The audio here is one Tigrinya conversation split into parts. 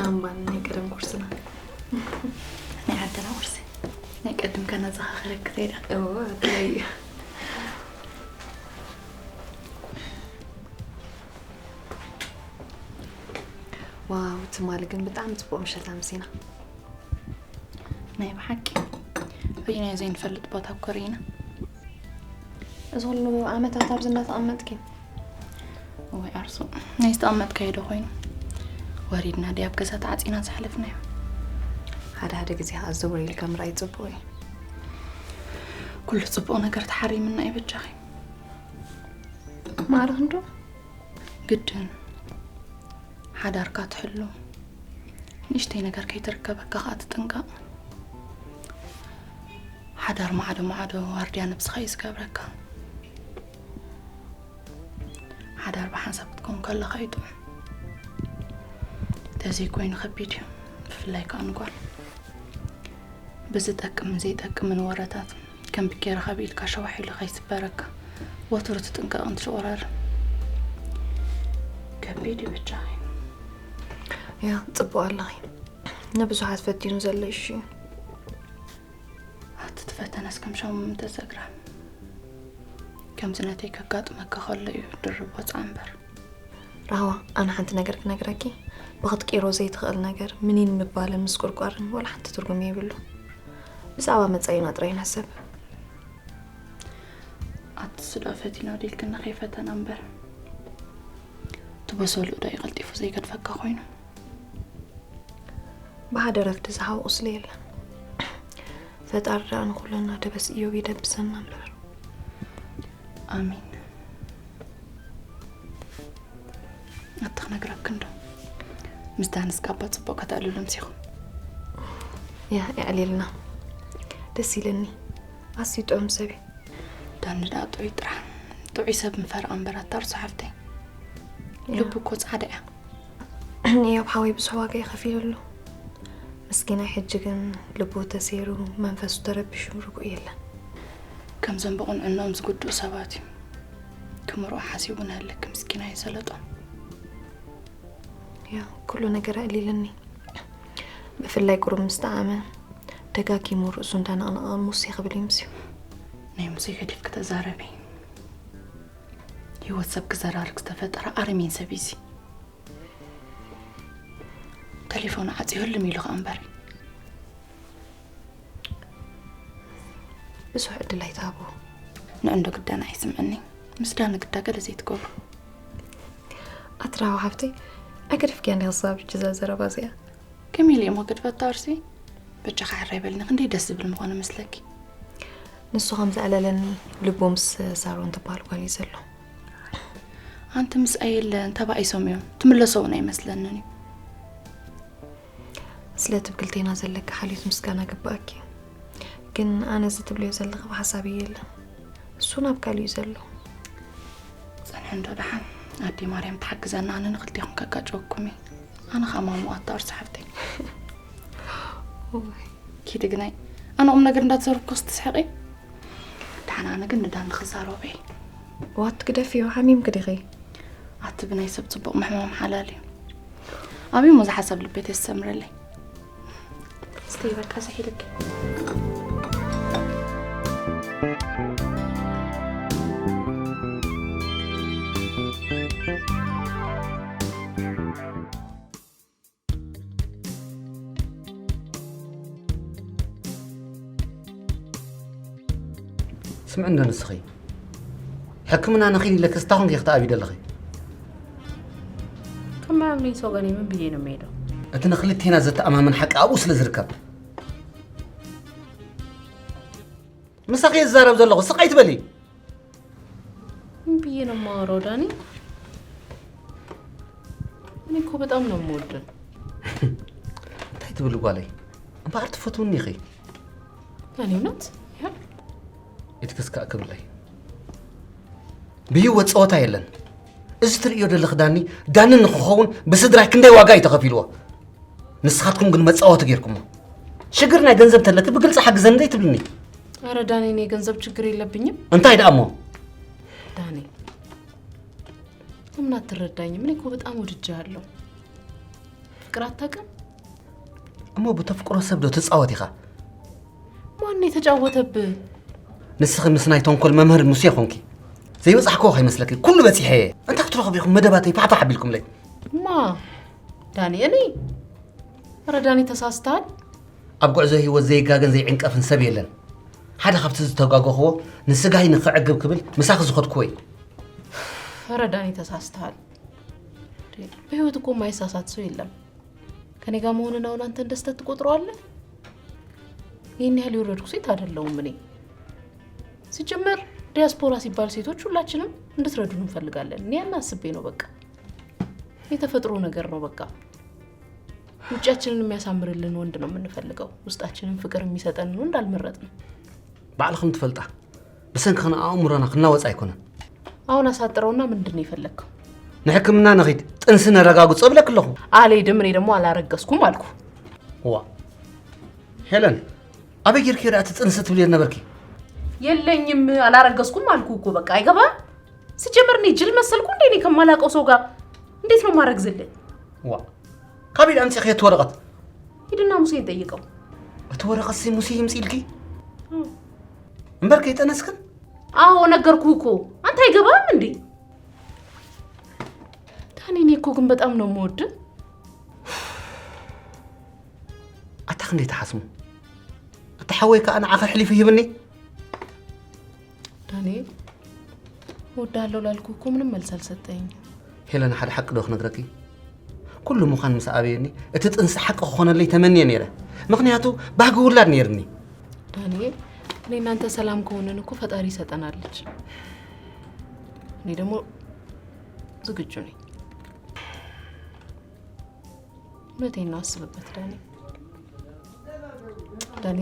እምባን ናይ ቀደም ቁርስና። ናይ ዓድና ቁርሲ። ናይ ቀደም ከና ዘኻኽረክ ዘይዳ። እዎ፣ ኣድላይ እዩ። ዋው፣ ትማሊ ግን ብጣዕሚ ጽቡቕ ምሸት ኣምሲና። ናይ ብሓቂ ርኢናዮ ዘይንፈልጥ ቦታ እኮ ርኢና። እዚ ኩሉ ዓመታት ኣብዚ እናተቐመጥኪ? እዋይ ኣርሱ፣ ናይ ዝተቐመጥካዮ ዶ ኮይኑ? ወሪድና ድያ ኣብ ገዛ ተዓጺና ዝሓለፍናዮ? ሓደ ሓደ ግዜ ከዓ ዘወር ኢልካ ምርኣይ ጽቡቕ እዩ። ኩሉ ጽቡቕ ነገር ተሓሪምና እዩ በጃኺ። ማዕረ ክንዶ? ግድን። ሓዳርካ ትሕሉ። ንእሽተይ ነገር ከይትርከበካ ከዓ ትጥንቀቕ። ሓዳር ማዕዶ ማዕዶ ዋርድያ ነብስኻ እዩ ዝገብረካ። ሓዳር ብሓንሳብ ክትከውን ከለኻ እዩ ጥዑም። ተዘይኮይኑ ከቢድ እዩ፣ ብፍላይ ከዓ ንጓል። ብዝጠቅምን ዘይጠቅምን ወረታት ከም ብኬራ ካብ ኢድካ ሸዋሕ ኢሉ ከይስበረካ ወትሩ ትጥንቀቕን ትሽቑረርን። ከቢድ እዩ ብቻ። ያ፣ ጽቡቕ ኣለኺ። ንብዙሓት ፈቲኑ ዘሎ እሺ እዩ። ኣቲ ትፈተነስ ከም ሻሙ ምተሰግራ። ከምዚ ነተይ ከጋጥመካ ከሎ እዩ ድርብ ወፅዓ እምበር። ራህዋ፣ ኣነ ሓንቲ ነገር ክነግረኪ። ብክትቅይሮ ዘይትኽእል ነገር ምኒን ምባልን ምስቁርቋርን ወላ ሓንቲ ትርጉም የብሉ። ብዛዕባ መጻኢና ጥራይ ንሕሰብ። ኣቲ ስዳ ፈቲና ዲልክና ከይፈተና እምበር። ትበሰሉ ዶ ይቐልጢፉ ዘይገድፈካ ኮይኑ። ብሓደ ረፍዲ ዝሃው ቁስሊ የለን። ፈጣሪ ደኣ ንኹልና ደበስ እዮብ ይደብሰና እምበር። ኣሜን። ኣቲ ክነግረክን ዶ? ምስ ዳንስ ካባ ጽቡቕ ከተዕልሉ ምሲኹም። ያ፣ የዕሊልና። ደስ ኢለኒ። ኣዝዩ ጥዑም ሰብ እዩ። ዳኒ ደኣ ጥዑይ ጥራሕ። ጥዑይ ሰብ ምፈርኣ እምበር ኣታ ርሱ ሓፍተይ። ያ። ልቡ እኮ ጻዕዳ እያ። እዮብ ሓወይ ብዙሕ ዋጋ እዩ ከፊሉሉ። ምስኪናይ ሕጂ ግን ልቡ ተሰይሩ፣ መንፈሱ ተረቢሹ ርጉእ የለን። ከምዞም ብቕንዕንኦም ዝጉድኡ ሰባት እዩ። ክምርኦ ሓሲቡ ንህልክ ምስኪናይ ሰለጦ። ያ፣ ኩሉ ነገር ኣዕሊልኒ። ብፍላይ ቁሩብ ምስ ጠዓመ፣ ደጋጊሙ ርእሱ እንዳነቕነቐ ሙሴ ክብል ይምስዩ። ናይ ሙሴ ገዲፍኪ ተዛረቢ። ህይወት ሰብ ክዘራርግ ዝተፈጠረ ኣረሜን ሰብ እዩ እዚ። ተሌፎኑ ዓጽዩ ህልም ኢሉ ከኣ እምበር። ብዙሕ ዕድል ኣይትሃቦ። ንዕንዶ ግዳን ኣይስምዕኒ። ምስ ዳኒ ግዳ ገለ ዘይትገብሩ። ኣቲ ራህዋ ሓፍተይ፣ ኣገዲፍክያ እንዲኺ ክሳብ ሕጂ እዛ ዘረባ እዚኣ። ከመይ ኢለ እሞ ገድፈታ ኣርሲ? በጃኻ ሕራይ በልኒ፣ ክንደይ ደስ ዝብል ምኾነ መስለኪ። ንሱ ከም ዘዕለለኒ ልቡ ምስ ሳሮን ትበሃል ጓል እዩ ዘሎ። ኣንቲ ምስኣ የለ እንተባኢሶም እዮም፣ ትምለሶ እውን ኣይመስለንን እዩ። ስለ እቲ ብክልቴና ዘለኪ ሓልዮት ምስጋና ግባኣኪ። ግን ኣነ እዚ ትብልዮ ዘለኺ ብሓሳብ እዩ የለን። እሱ ናብ ካልእ እዩ ዘሎ። ጸንሐ እንዶ ደሓን። ኣደይ ማርያም ትሓግዘና፣ ኣነ ንክልቴኹም ከጋጨወኩም እየ። ኣነ ኸኣ ማሙ ኣታ ኣርሲ ሓፍተይ። ኦይ። ኪዲ ግናይ፣ ኣነ ቁም ነገር እንዳተዘረብኩስ ትስሕቂ? ደሓን ኣነ ግን ንዳኒ ክዛረቦ እየ። ዋት ግደፍዮ፣ ሓሚምኪ ዲኺ? ኣቲ ብናይ ሰብ ጽቡቕ ምሕማም ሓላል እዩ። ኣብዩ እሞ ዝሓሳብ ልቤት የስተምረለይ። እስቲ በቃ ዝሒደኪ። ስምዒ እንዶ ንስኺ። ሕክምና ንኺድ ኢለክስ ታኹን ጌኽቲ ኣብዩ ደለኺ? ከማምኒ ሶገኒ ምን ብዬ ነው የምሄደው? እቲ ንክልቴና ዘተኣማምን ሓቂ ኣብኡ ስለ ዝርከብ። ምሳኺ እየ ዝዛረብ ዘለኹ፣ ስቕ ኣይትበሊ። ምን ብዬ ነው የማወራው ዳኒ? እኔ እኮ በጣም ነው የምወድህ። እንታይ ትብሊ ጓለይ? እምበኣር ትፈትውኒ ኢኺ። ዳኒ እውነት? ያ? ኢትክስካእ ክብለይ። ብህይወት ጸወታ የለን። እዚ ትርእዮ ዘለኺ ዳኒ፣ ዳኒ ንኽኸውን ብስድራይ ክንደይ ዋጋ እዩ ተኸፊልዎ። ንስኻትኩም ግን መጻወቲ ጌርኩሞ። ሽግር ናይ ገንዘብ ተለኪ ብግልጺ ሓግዘኒ ዘይትብልኒ? ኧረ ዳኒ፣ እኔ የገንዘብ ችግር የለብኝም። እንታይ ደኣ እሞ? ዳኒ፣ ለምን አትረዳኝም? እኔ እኮ በጣም ወድጄሃለሁ። ፍቅር አታውቅም? እሞ ብተፍቅሮ ሰብ ዶ ትጻወት ኢኻ? ማን የተጫወተብህ? ንስኺ ምስ ናይ ተንኮል መምህር ሙሴ ኾንኪ። ዘይበጻሕክዎ ከይመስለኪ፣ ኩሉ በጺሐ እየ። እንታይ ክትረኽቡ ኢኹም መደባተይ ፋሕፋሕ ኣቢልኩምለይ? ማ ዳኒ? እኔ? ኧረ ዳኒ ተሳስተሃል። ኣብ ጉዕዞ ህይወት ዘይጋገን ዘይዕንቀፍን ሰብ የለን። ሓደ ካብቲ ዝተጋገኽዎ ንስጋይ ንኽዕግብ ክብል ምሳኺ ዝኸድክዎ እዩ። ኧረ ዳኒ ተሳስተሃል። ብህይወት እኮ ማይሳሳት ሰው የለም። ከኔ ጋር መሆንን አሁን አንተ እንደ ስህተት ትቆጥረዋለህ? ይህን ያህል የወረድኩ ሴት አይደለሁም እኔ። ሲጀመር ዲያስፖራ ሲባል ሴቶች ሁላችንም እንድትረዱን እንፈልጋለን። እኔ ያን አስቤ ነው በቃ። የተፈጥሮ ነገር ነው በቃ። ውጫችንን የሚያሳምርልን ወንድ ነው የምንፈልገው። ውስጣችንን ፍቅር የሚሰጠንን ወንድ አልመረጥንም። ባዕልኽን ትፈልጣ። ብሰንክኽን ኣእምሮና ክናወጽ ኣይኮነን። አሁን አሳጥረውና ምንድን ነው የፈለግከው? ንሕክምና ንኺድ፣ ጥንሲ ነረጋግጾ እብለክ ኣለኹ። አልሄድም፣ እኔ ደግሞ አላረገዝኩም አልኩ። ዋ ሄለን፣ ኣበይ ጌርኪ ደኣ እቲ ጥንሲ ትብሊ ነበርኪ? የለኝም፣ አላረገዝኩም አልኩ እኮ። በቃ አይገባም። ሲጀመር እኔ ጅል መሰልኩ እንዴ? እኔ ከማላውቀው ሰው ጋር እንዴት ነው ማረግዝልህ? ዋ፣ ካበይ ኣምጺእኺ እቲ ወረቐት? ሂድና ሙሴን ጠይቀው። እቲ ወረቐት ሲ ሙሴ ይምጽእ ኢልኪ? እምበር ከይጠነስክን? አዎ ነገርኩህ እኮ። አንተ አይገባም እንዴ? ዳኒ፣ እኔ እኮ ግን በጣም ነው የምወድህ። ኣታ ክንደይ ትሓስሙ? እቲ ሓወይ ከኣ ንዓኺ ኣሕሊፉ ይህብኒ? ዳኒ፣ እወድሃለሁ ላልኩህ እኮ ምንም መልስ አልሰጠኝም። ሄለን፣ ሓደ ሓቂ ዶ ክነግረኪ? ኩሉ ምዃን ምስ ኣበየኒ፣ እቲ ጥንሲ ሓቂ ክኾነለይ ተመንየ ነይረ። ምኽንያቱ ባህጊ ውላድ ነይርኒ። ዳኒ፣ እኔ እናንተ ሰላም ከሆንን እኮ ፈጣሪ ይሰጠናል ልጅ። እኔ ደግሞ ዝግጁ ነኝ። እውነቴን ነው፣ አስብበት ዳኒ። ዳኒ።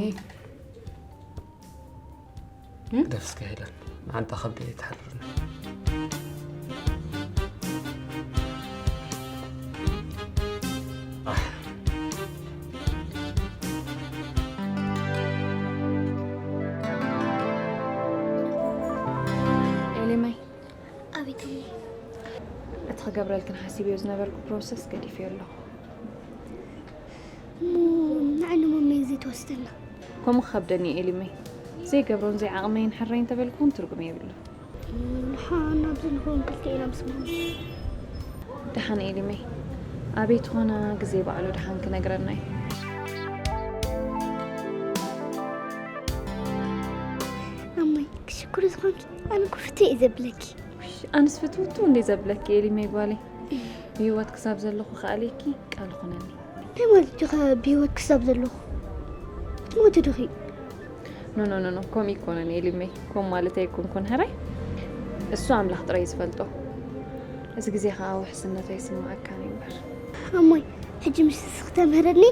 ደፍስከ ሄለን፣ መዓንጣ ከብዲ ኣይትሓርርኒ። ኤሊመይ፣ ኣቤት እሞ። እቲ ክገብረልክን ሓሲበዮ ዝነበርኩ ፕሮሰስ ገዲፈዮ ኣለኹ። እሞ ንዓይ ንመመይ ዘይትወስደና? ከምኡ ክኸብደኒ እዩ ኤሊመይ። ዘይገብሮን ዘይዓቕመይን ሕረይ እንተበልኩ እውን ትርጉም የብሉን። ንሓና ኣብዚ ንኸውን ክልተ ኢና ምስማም። ደሓን ኤሊመይ፣ ኣበይ ትኾና ግዜ ባዕሉ ደሓን ክነግረና እዩ። ኣሞይ ክሽኩሪ ዝኾንኪ ኣነ እኮ ፍትሕ እዩ ዘብለኪ። ኣንስ ፍትውቱ እንዴ ዘብለኪ ኤሊመይ ጓለይ። ብህይወት ክሳብ ዘለኹ ከኣልየኪ ቃል ኹነኒ። እንታይ ማለት እዩ ከ ብህይወት ክሳብ ዘለኹ? ሞት ዶኺ? ኖ ኖ ኖ ኖ፣ ከምኡ ይኮነን ኤሊመይ፣ ከምኡ ማለት ኣይኮንኩን። ሕራይ እሱ ኣምላኽ ጥራይ ዝፈልጦ። እዚ ግዜ ከዓ ውሕስነት ኣይስምዓካን እዩ እምበር። ኣሞይ ሕጂ ምስ ንስኺ ተምህርኒ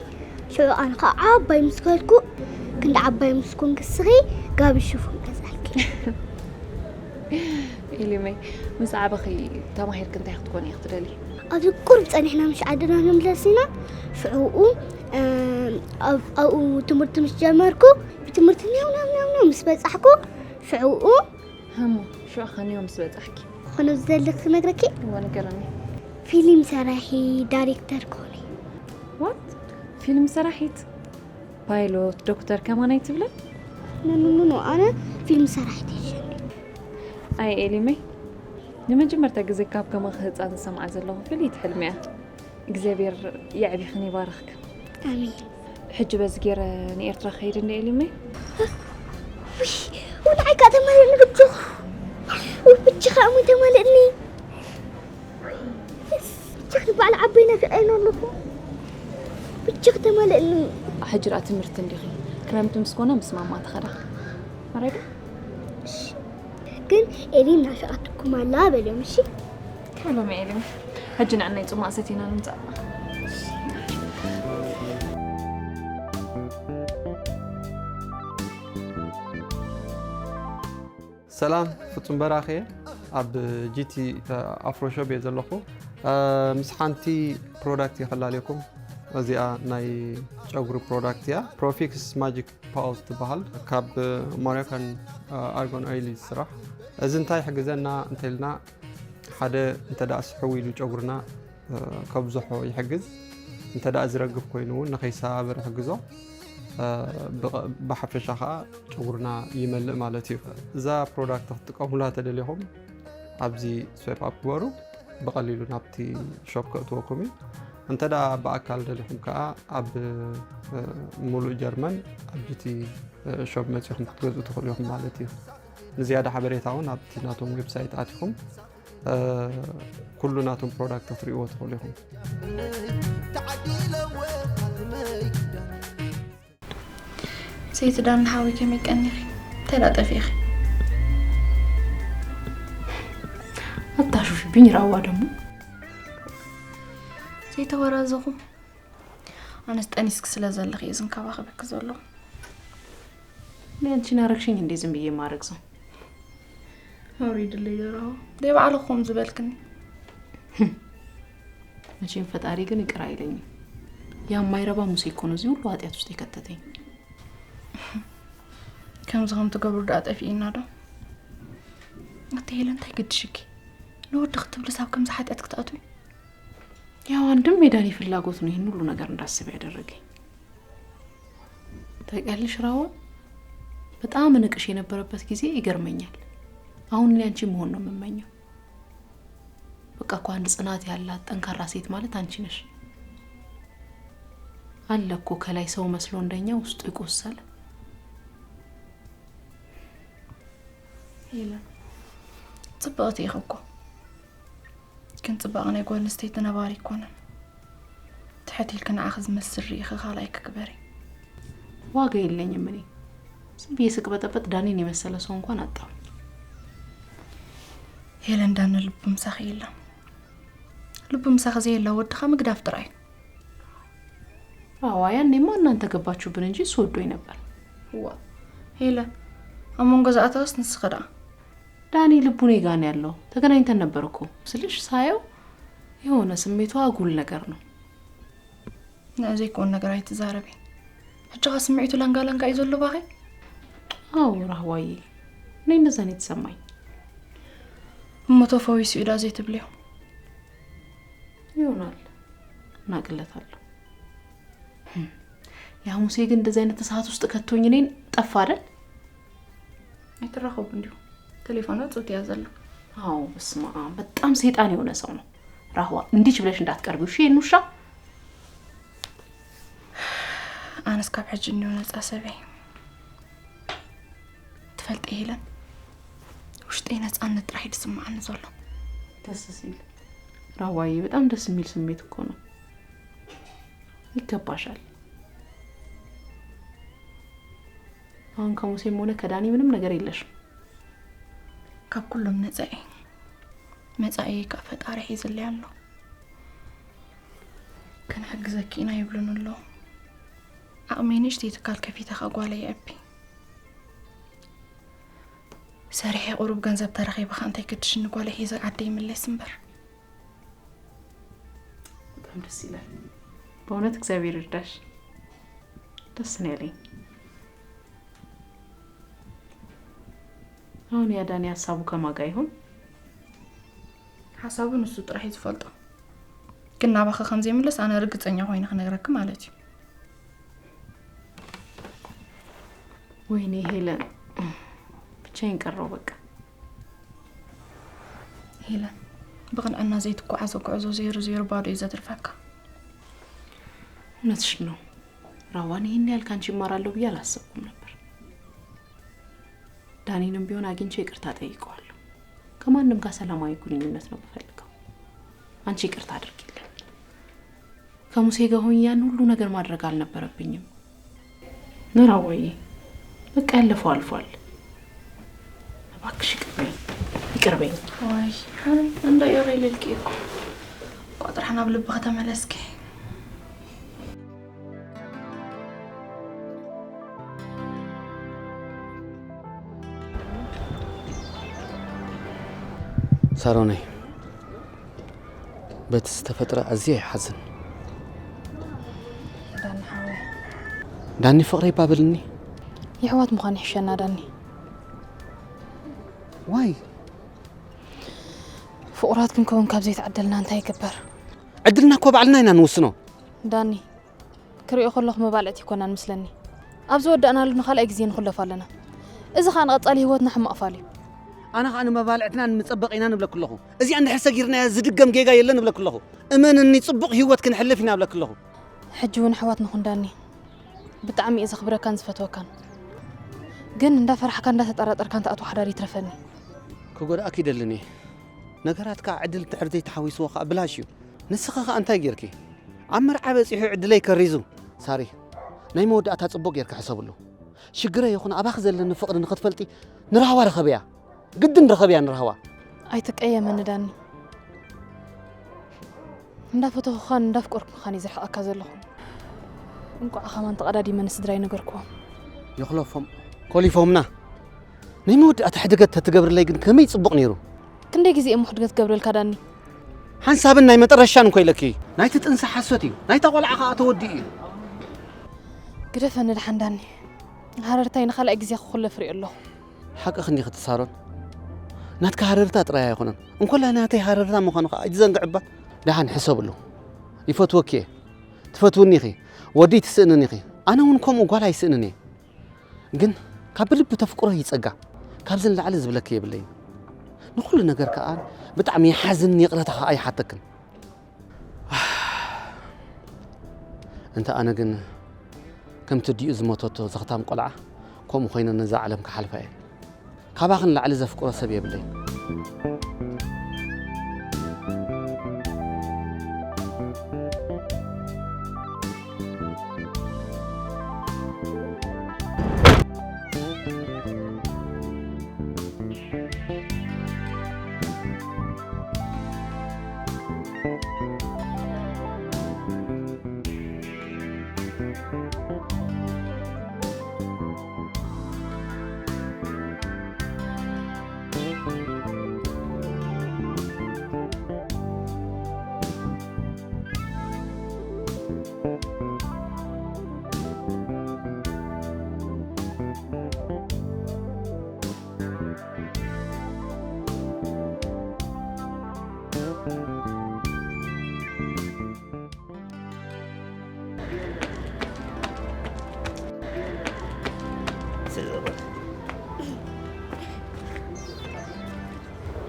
ሽዑ ኣነ ከዓ ዓባይ ምስ ከድኩ ክንዲ ዓባይ ምስ ኮንክ ንስኺ ጋቢ ሽፎን ገዝኣልኪ። ኤሊመይ፣ ምስ ዓበኺ ተማሂርኪ እንታይ ክትኮኒ ኢኺ ትደልዪ? ኣብዚ ቁሩብ ጸኒሕና ምሽ ዓድና ንምለስ ኢና። ሽዑኡ ኣብኡ ትምህርቲ ምስ ጀመርኩ ብትምህርቲ ኒው ኒው ኒው ኒው ምስ በጻሕኩ ሽዑኡ ሃሞ ሽዑ ኸኒዮ ምስ በጻሕኪ ኾነ ዝደሊ ክነግረኪ። እወ ንገረኒ። ፊልም ሰራሒ ዳይሬክተር ኮነ። ዋት? ፊልም ሰራሒት? ፓይሎት ዶክተር ከማን ኣይትብልን? ኖ ኖ ኖ ኣነ ፊልም ሰራሒት ይሸኒ። ኣይ ኤሊመይ፣ ንመጀመርታ ግዜ ካብ ከማኺ ህፃን ዝሰምዓ ዘለኹ ፍልይቲ ሕልሚ እያ። እግዚኣብሔር የዕቢኽን ይባርኽክን። ኣሜን። ሕጂ በዚ ገይረ ንኤርትራ ክኸይድ እንደ ኤሊመይ። ውይ ንዓይ ከዓ ተማልእኒ ብጆ። ውይ ብቻኻ እሞ ተማልእኒ። ብቻኺ በዓል ዓበይ ናፊቐ ኢና ኣለኹ። ብቻኺ ተማልእኒ። ሕጂ ደኣ ትምህርቲ እንዲኺ ክረምቲ ምስ ኮነ ምስ ማማ ትኸዳ። ኣረጋ ግን ኤሊ ናፊቓትኩም ኣላ በልዮም እሺ። ከሎም ኤሊ ሕጂ ንዕናይ ጽማእ ሰቲና ንምጻእ። ሰላም ፍጹም በራኸ ኣብ ጂቲ ኣፍሮ ሾፕ እየ ዘለኹ። ምስ ሓንቲ ፕሮዳክት እየ ከላለየኩም። እዚኣ ናይ ጨጉሪ ፕሮዳክት እያ። ፕሮፊክስ ማጂክ ፓውዝ ትበሃል። ካብ ሞሮካን ኣርጎን ኦይል እዩ ዝስራሕ። እዚ እንታይ ይሕግዘና እንተልና ሓደ እንተ ደኣ ስሕው ኢሉ ጨጉርና ከብዝሖ ይሕግዝ። እንተ ደኣ ዝረግፍ ኮይኑ እውን ንኸይሰባበር ይሕግዞ። እ፣ ብቐ-፣ ብሓፈሻ ኸኣ ጨጉርና ይመልእ ማለት እዩ። እዛ ፕሮዳክት ክትጥቀሙላ ተደሊኹም ኣብዚ ስዋይፕ ኣፕ ግበሩ። ብቐሊሉ ናብቲ ሾፕ ከእትወኩም እዩ። እንተ ደኣ ብኣካል ደሊኹም ከኣ ኣብ፣ እ፣ ሙሉእ ጀርመን ኣብ ቢቲ፣ እ፣ ሾፕ መጺኹም ክትገዝኡ ትኽእሉ ኢኹም ማለት እዩ። ንዝያዳ ሓበሬታ እውን ኣብቲ ናቶም ዌብሳይት ኣቲኹም፣ እ፣ ኩሉ ናቶም ፕሮዳክት ክትርእይዎ ትኽእሉ ኢኹም። ሰይቲ ዳኒ ሓወይ ከመይ ቀኒኺ? እንታይ ደኣ ጠፊእኺ? ኣታሹፊብኝ ራዋ ደሞ። ዘይተወራዘኹ። ኣነስ ጠኒስኪ ስለ ዘለኺ እየ ዝንከባኸበኪ ዘለኹ። ንኣንቺ ናረግሽኝ እንዴ ዝም ብዬ ማረግዞ? ኣውሪድለይ ደራሁ። ደይ ባዕልኹ ከምኡ ዝበልክኒ። መቼም ፈጣሪ ግን ይቅር ኣይለኝም። ያ ማይረባ ሙሴ እኮ ነው እዚህ ሁሉ ኃጢአት ውስጥ የከተተኝ። ከምዚ ከም ትገብሩ ደኣ ጠፊእና ዶ? ኣቲ ሄለን እንታይ ገድሽኪ? ንወዲ ክትብልስ ኣብ ከምዚ ሓጢኣት ክትኣትዊ? ያው አንድም የዳኒ ፍላጎት ነው ይህን ሁሉ ነገር እንዳስብ ያደረገኝ። ታውቂያለሽ ራዋ፣ በጣም እንቅሽ የነበረበት ጊዜ ይገርመኛል። አሁን እኔ አንቺ መሆን ነው የምመኘው። በቃ እኮ አንድ ጽናት ያላት ጠንካራ ሴት ማለት አንቺ ነሽ። አለ እኮ ከላይ ሰው መስሎ እንደኛ ውስጡ የቆሰለ። ሄለን፣ ጽብቕቲ ኢኺ እኮ። ግን ጽባቐ ናይ ጓል ኣንስተይቲ ነባሪ ኣይኮነን። ትሕት ኢልኪ ንዓኺ ዝመስል ርኢኺ ካልኣይኪ ግበሪ። ዋጋ የለኝም እኔ። ዝም ብዬ ስቅበጠበጥ ዳኒን የመሰለ ሰው እንኳን አጣሁ። ሄለን፣ ዳኒ ልቡ ምሳኺ የለን። ልቡ ምሳኺ ዘየላ ወድኻ ምግዳፍ ጥራይ። አዋ ያኔማ እናንተ ገባችሁብን እንጂ እሱ ወዶኝ ነበር። ዋ ሄለን፣ ኣብ መንጎ ዝኣተወስ ንስኺ ደኣ። ዳኒ ልቡ እኔ ጋ ነው ያለው። ተገናኝተን ነበር እኮ ስልሽ ሳየው የሆነ ስሜቱ አጉል ነገር ነው። ንዕ ዘይኮን ነገር ኣይትዛረቢ። ሕጂ ኸ ስምዒቱ ለንጋ ለንጋ እዩ ዘሎ ባኺ? አዎ ራህዋዬ፣ እኔ እንደዛ ነው የተሰማኝ። እሞ ተፈዊሱ እዩ ዳ ዘይትብልዮ? ይሆናል፣ እናቅለታለሁ። ህም፣ ያ ሙሴ ግን እንደዚህ አይነት እሳት ውስጥ ከቶኝ እኔን ጠፋ አይደል? ኣይትራኸቡ እንዲሁ። ቴሌፎኑ ጽውት እያ ዘላ። አዎ፣ በስመ አብ፣ በጣም ሰይጣን የሆነ ሰው ነው። ራህዋ፣ እንዲች ብለሽ እንዳትቀርቢው እሺ፣ ይሄን ውሻ። ኣነስ ካብ ሕጂ እኒኦ ነጻ ሰበይ። ትፈልጢ ሄለን፣ ውሽጠይ ነጻነት ጥራሕ እዩ ዝስምዓኒ ዘሎ። ደስ ሲል ራዋዬ፣ በጣም ደስ የሚል ስሜት እኮ ነው። ይገባሻል። አሁን ከሙሴም ሆነ ከዳኒ ምንም ነገር የለሽም። ካብ ኩሎም ነጻ እየ። መጻኢየይ ከኣ ፈጣሪ ሒዝለይ ኣሎ። ክንሕግዘኪ ኢና ይብሉኒ ኣለዉ። ዓቕመይ ንእሽተይ ትካል ከፊተ ከኣ ጓለይ የዕቢ። ሰሪሐ ቁሩብ ገንዘብ ተረኺበ ከኣ እንታይ ገድሽኒ ጓለይ ሒዘ ዓደይ ይምለስ እምበር። በጣም ደስ ይላል በእውነት፣ እግዚኣብሔር ይርዳሽ። ደስ ነው ያለኝ። አሁን ያ ዳኒ ሀሳቡ ከማን ጋር ይሆን? ሓሳቡ ንሱ ጥራሕ እዩ ዝፈልጦ። ግን ናባኺ ከም ዘይምለስ ኣነ ርግጸኛ ኮይነ ክነግረኪ ማለት እዩ። ወይኔ ሄለን፣ ብቻዬን ቀረው በቃ። ሄለን፣ ብቕንዕና ዘይትጓዓዞ ጉዕዞ ዜሮ ዜሮ ባዶ እዩ ዘትርፈካ። እውነትሽን ነው ራዋን፣ ይህን ያህል ካንቺ እማራለሁ ብዬ አላሰብኩም ነበር። ዳኒንም ቢሆን አግኝቼ ይቅርታ ጠይቀዋለሁ። ከማንም ጋር ሰላማዊ ግንኙነት ነው የምፈልገው። አንቺ ይቅርታ አድርጊልኝ። ከሙሴ ጋር ሆኜ ያን ሁሉ ነገር ማድረግ አልነበረብኝም። ራዋዬ፣ በቃ ያለፈው አልፏል። እባክሽ ይቅር በይኝ፣ ይቅር በይኝ። ዋይ ሓረይ እንዳ ኢኺ ኢልልኪ እኮ። ቋጥራሕ ናብ ልብኺ ተመለስኪ። ሳሮነይ፣ በቲ ዝተፈጥረ ኣዝየ ይሓዝን። ዳኒ ሓወይ። ዳኒ ፍቕረይ ባብልኒ። የሕዋት ምዃን ይሕሸና ዳኒ። ዋይ ፍቑራት ክንከውን ካብ ዘይተዓደልና እንታይ ይግበር? ዕድልና እኮ ባዕልና ኢና ንውስኖ። ዳኒ፣ ክሪኦ ከለኹ መባልዕቲ ኣይኮናን ምስለኒ። ኣብ ዝወዳእናሉ ንኻልኣይ ግዜ ንኹለፍ ኣለና። እዚ ኸኣ ንቐጻሊ ህይወትና ሕማቕ ፋል እዩ። ኣነ ኸኣ ንመባልዕትና ንምጸበቕ ኢና ንብለኪ ኣለኹ። እዚኣ እንድሕር ሰጊርናያ ዝድገም ጌጋ የለን ንብለኪ ኣለኹ። እመንኒ፣ ጽቡቕ ህይወት ክንሕልፍ ኢና እብለኪ ኣለኹ። ሕጂ እውን ኣሕዋት ንኹን ዳኒ። ብጣዕሚ እየ ዘኽብረካን ዝፈትወካን። ግን እንዳፈራሕካ እንዳተጠራጠርካ እንተኣትዋ ሓዳር ይትረፈኒ። ክጎድኣኪ ይደልን እየ። ነገራት ከዓ ዕድል እንድሕር ዘይተሓዊስዎ ከዓ ብላሽ እዩ። ንስኺ ከዓ እንታይ ጌርኪ? ኣብ መርዓ በጺሑ ዕድለይ ከሪዙ። ሳሪ፣ ናይ መወዳእታ ጽቡቕ ጌርኪ ሕሰብሉ። ሽግረይ ይኹን ኣባኺ ዘለኒ ፍቕሪ ንኽትፈልጢ ንራህዋ ርኸብያ። ግድን ርኸብያ ንራህዋ። ኣይትቀየመኒ ዳኒ። እንዳፈተኹኻን እንዳፍቀርኩኻን እየ ዝርሕቐካ ዘለኹ። እንቋዕ ኸማን ተቐዳዲመ ንስድራይ ነገርክዎም። ይኹለፎም፣ ኮሊፎምና። ናይ መወዳእታ ሕድገት ተትገብርለይ ግን ከመይ ጽቡቕ ነይሩ። ክንደይ ግዜ እሞ ሕድገት ክገብረልካ ዳኒ? ሓንሳብን ናይ መጠረሻን እኮ ኢለኪ። ናይቲ ጥንሲ ሓሶት እዩ። ናይታ ቆልዓ ኸኣ ተወዲኡ እዩ። ግደፈኒ ደሓን ዳኒ። ሃረርታይ ንኻልኣይ ግዜ ክኹለፍ ሪኦ ኣለኹ። ሓቅኺ እንዲኺ ሳሮን። ናትካ ሃረርታ ጥራይ ኣይኮነን። እንኮላይ ናተይ ሃረርታ ምዃኑ ኸኣ ኣይትዘንግዕባ። ደሓን ሕሰብሉ። ይፈትወኪ እየ። ትፈትውኒ ኢኺ። ወዲ ትስእንኒ ኢኺ። ኣነ እውን ከምኡ ጓል ኣይስእንን እየ። ግን ካብ ብልቢ ተፍቅሮ እዩ ጸጋ። ካብዚ ንላዕሊ ዝብለኪ የብለይን። ንኹሉ ነገር ከኣ ብጣዕሚ ይሓዝን ይቕረታ ከኣ ይሓተክን። እንተ ኣነ ግን ከምቲ ዲኡ ዝሞተቶ ዘኽታም ቆልዓ ከምኡ ኮይነ ነዛ ዓለም ክሓልፋ እየ። ካባኺ ንላዕሊ ዘፍቅሮ ሰብ የብለይን።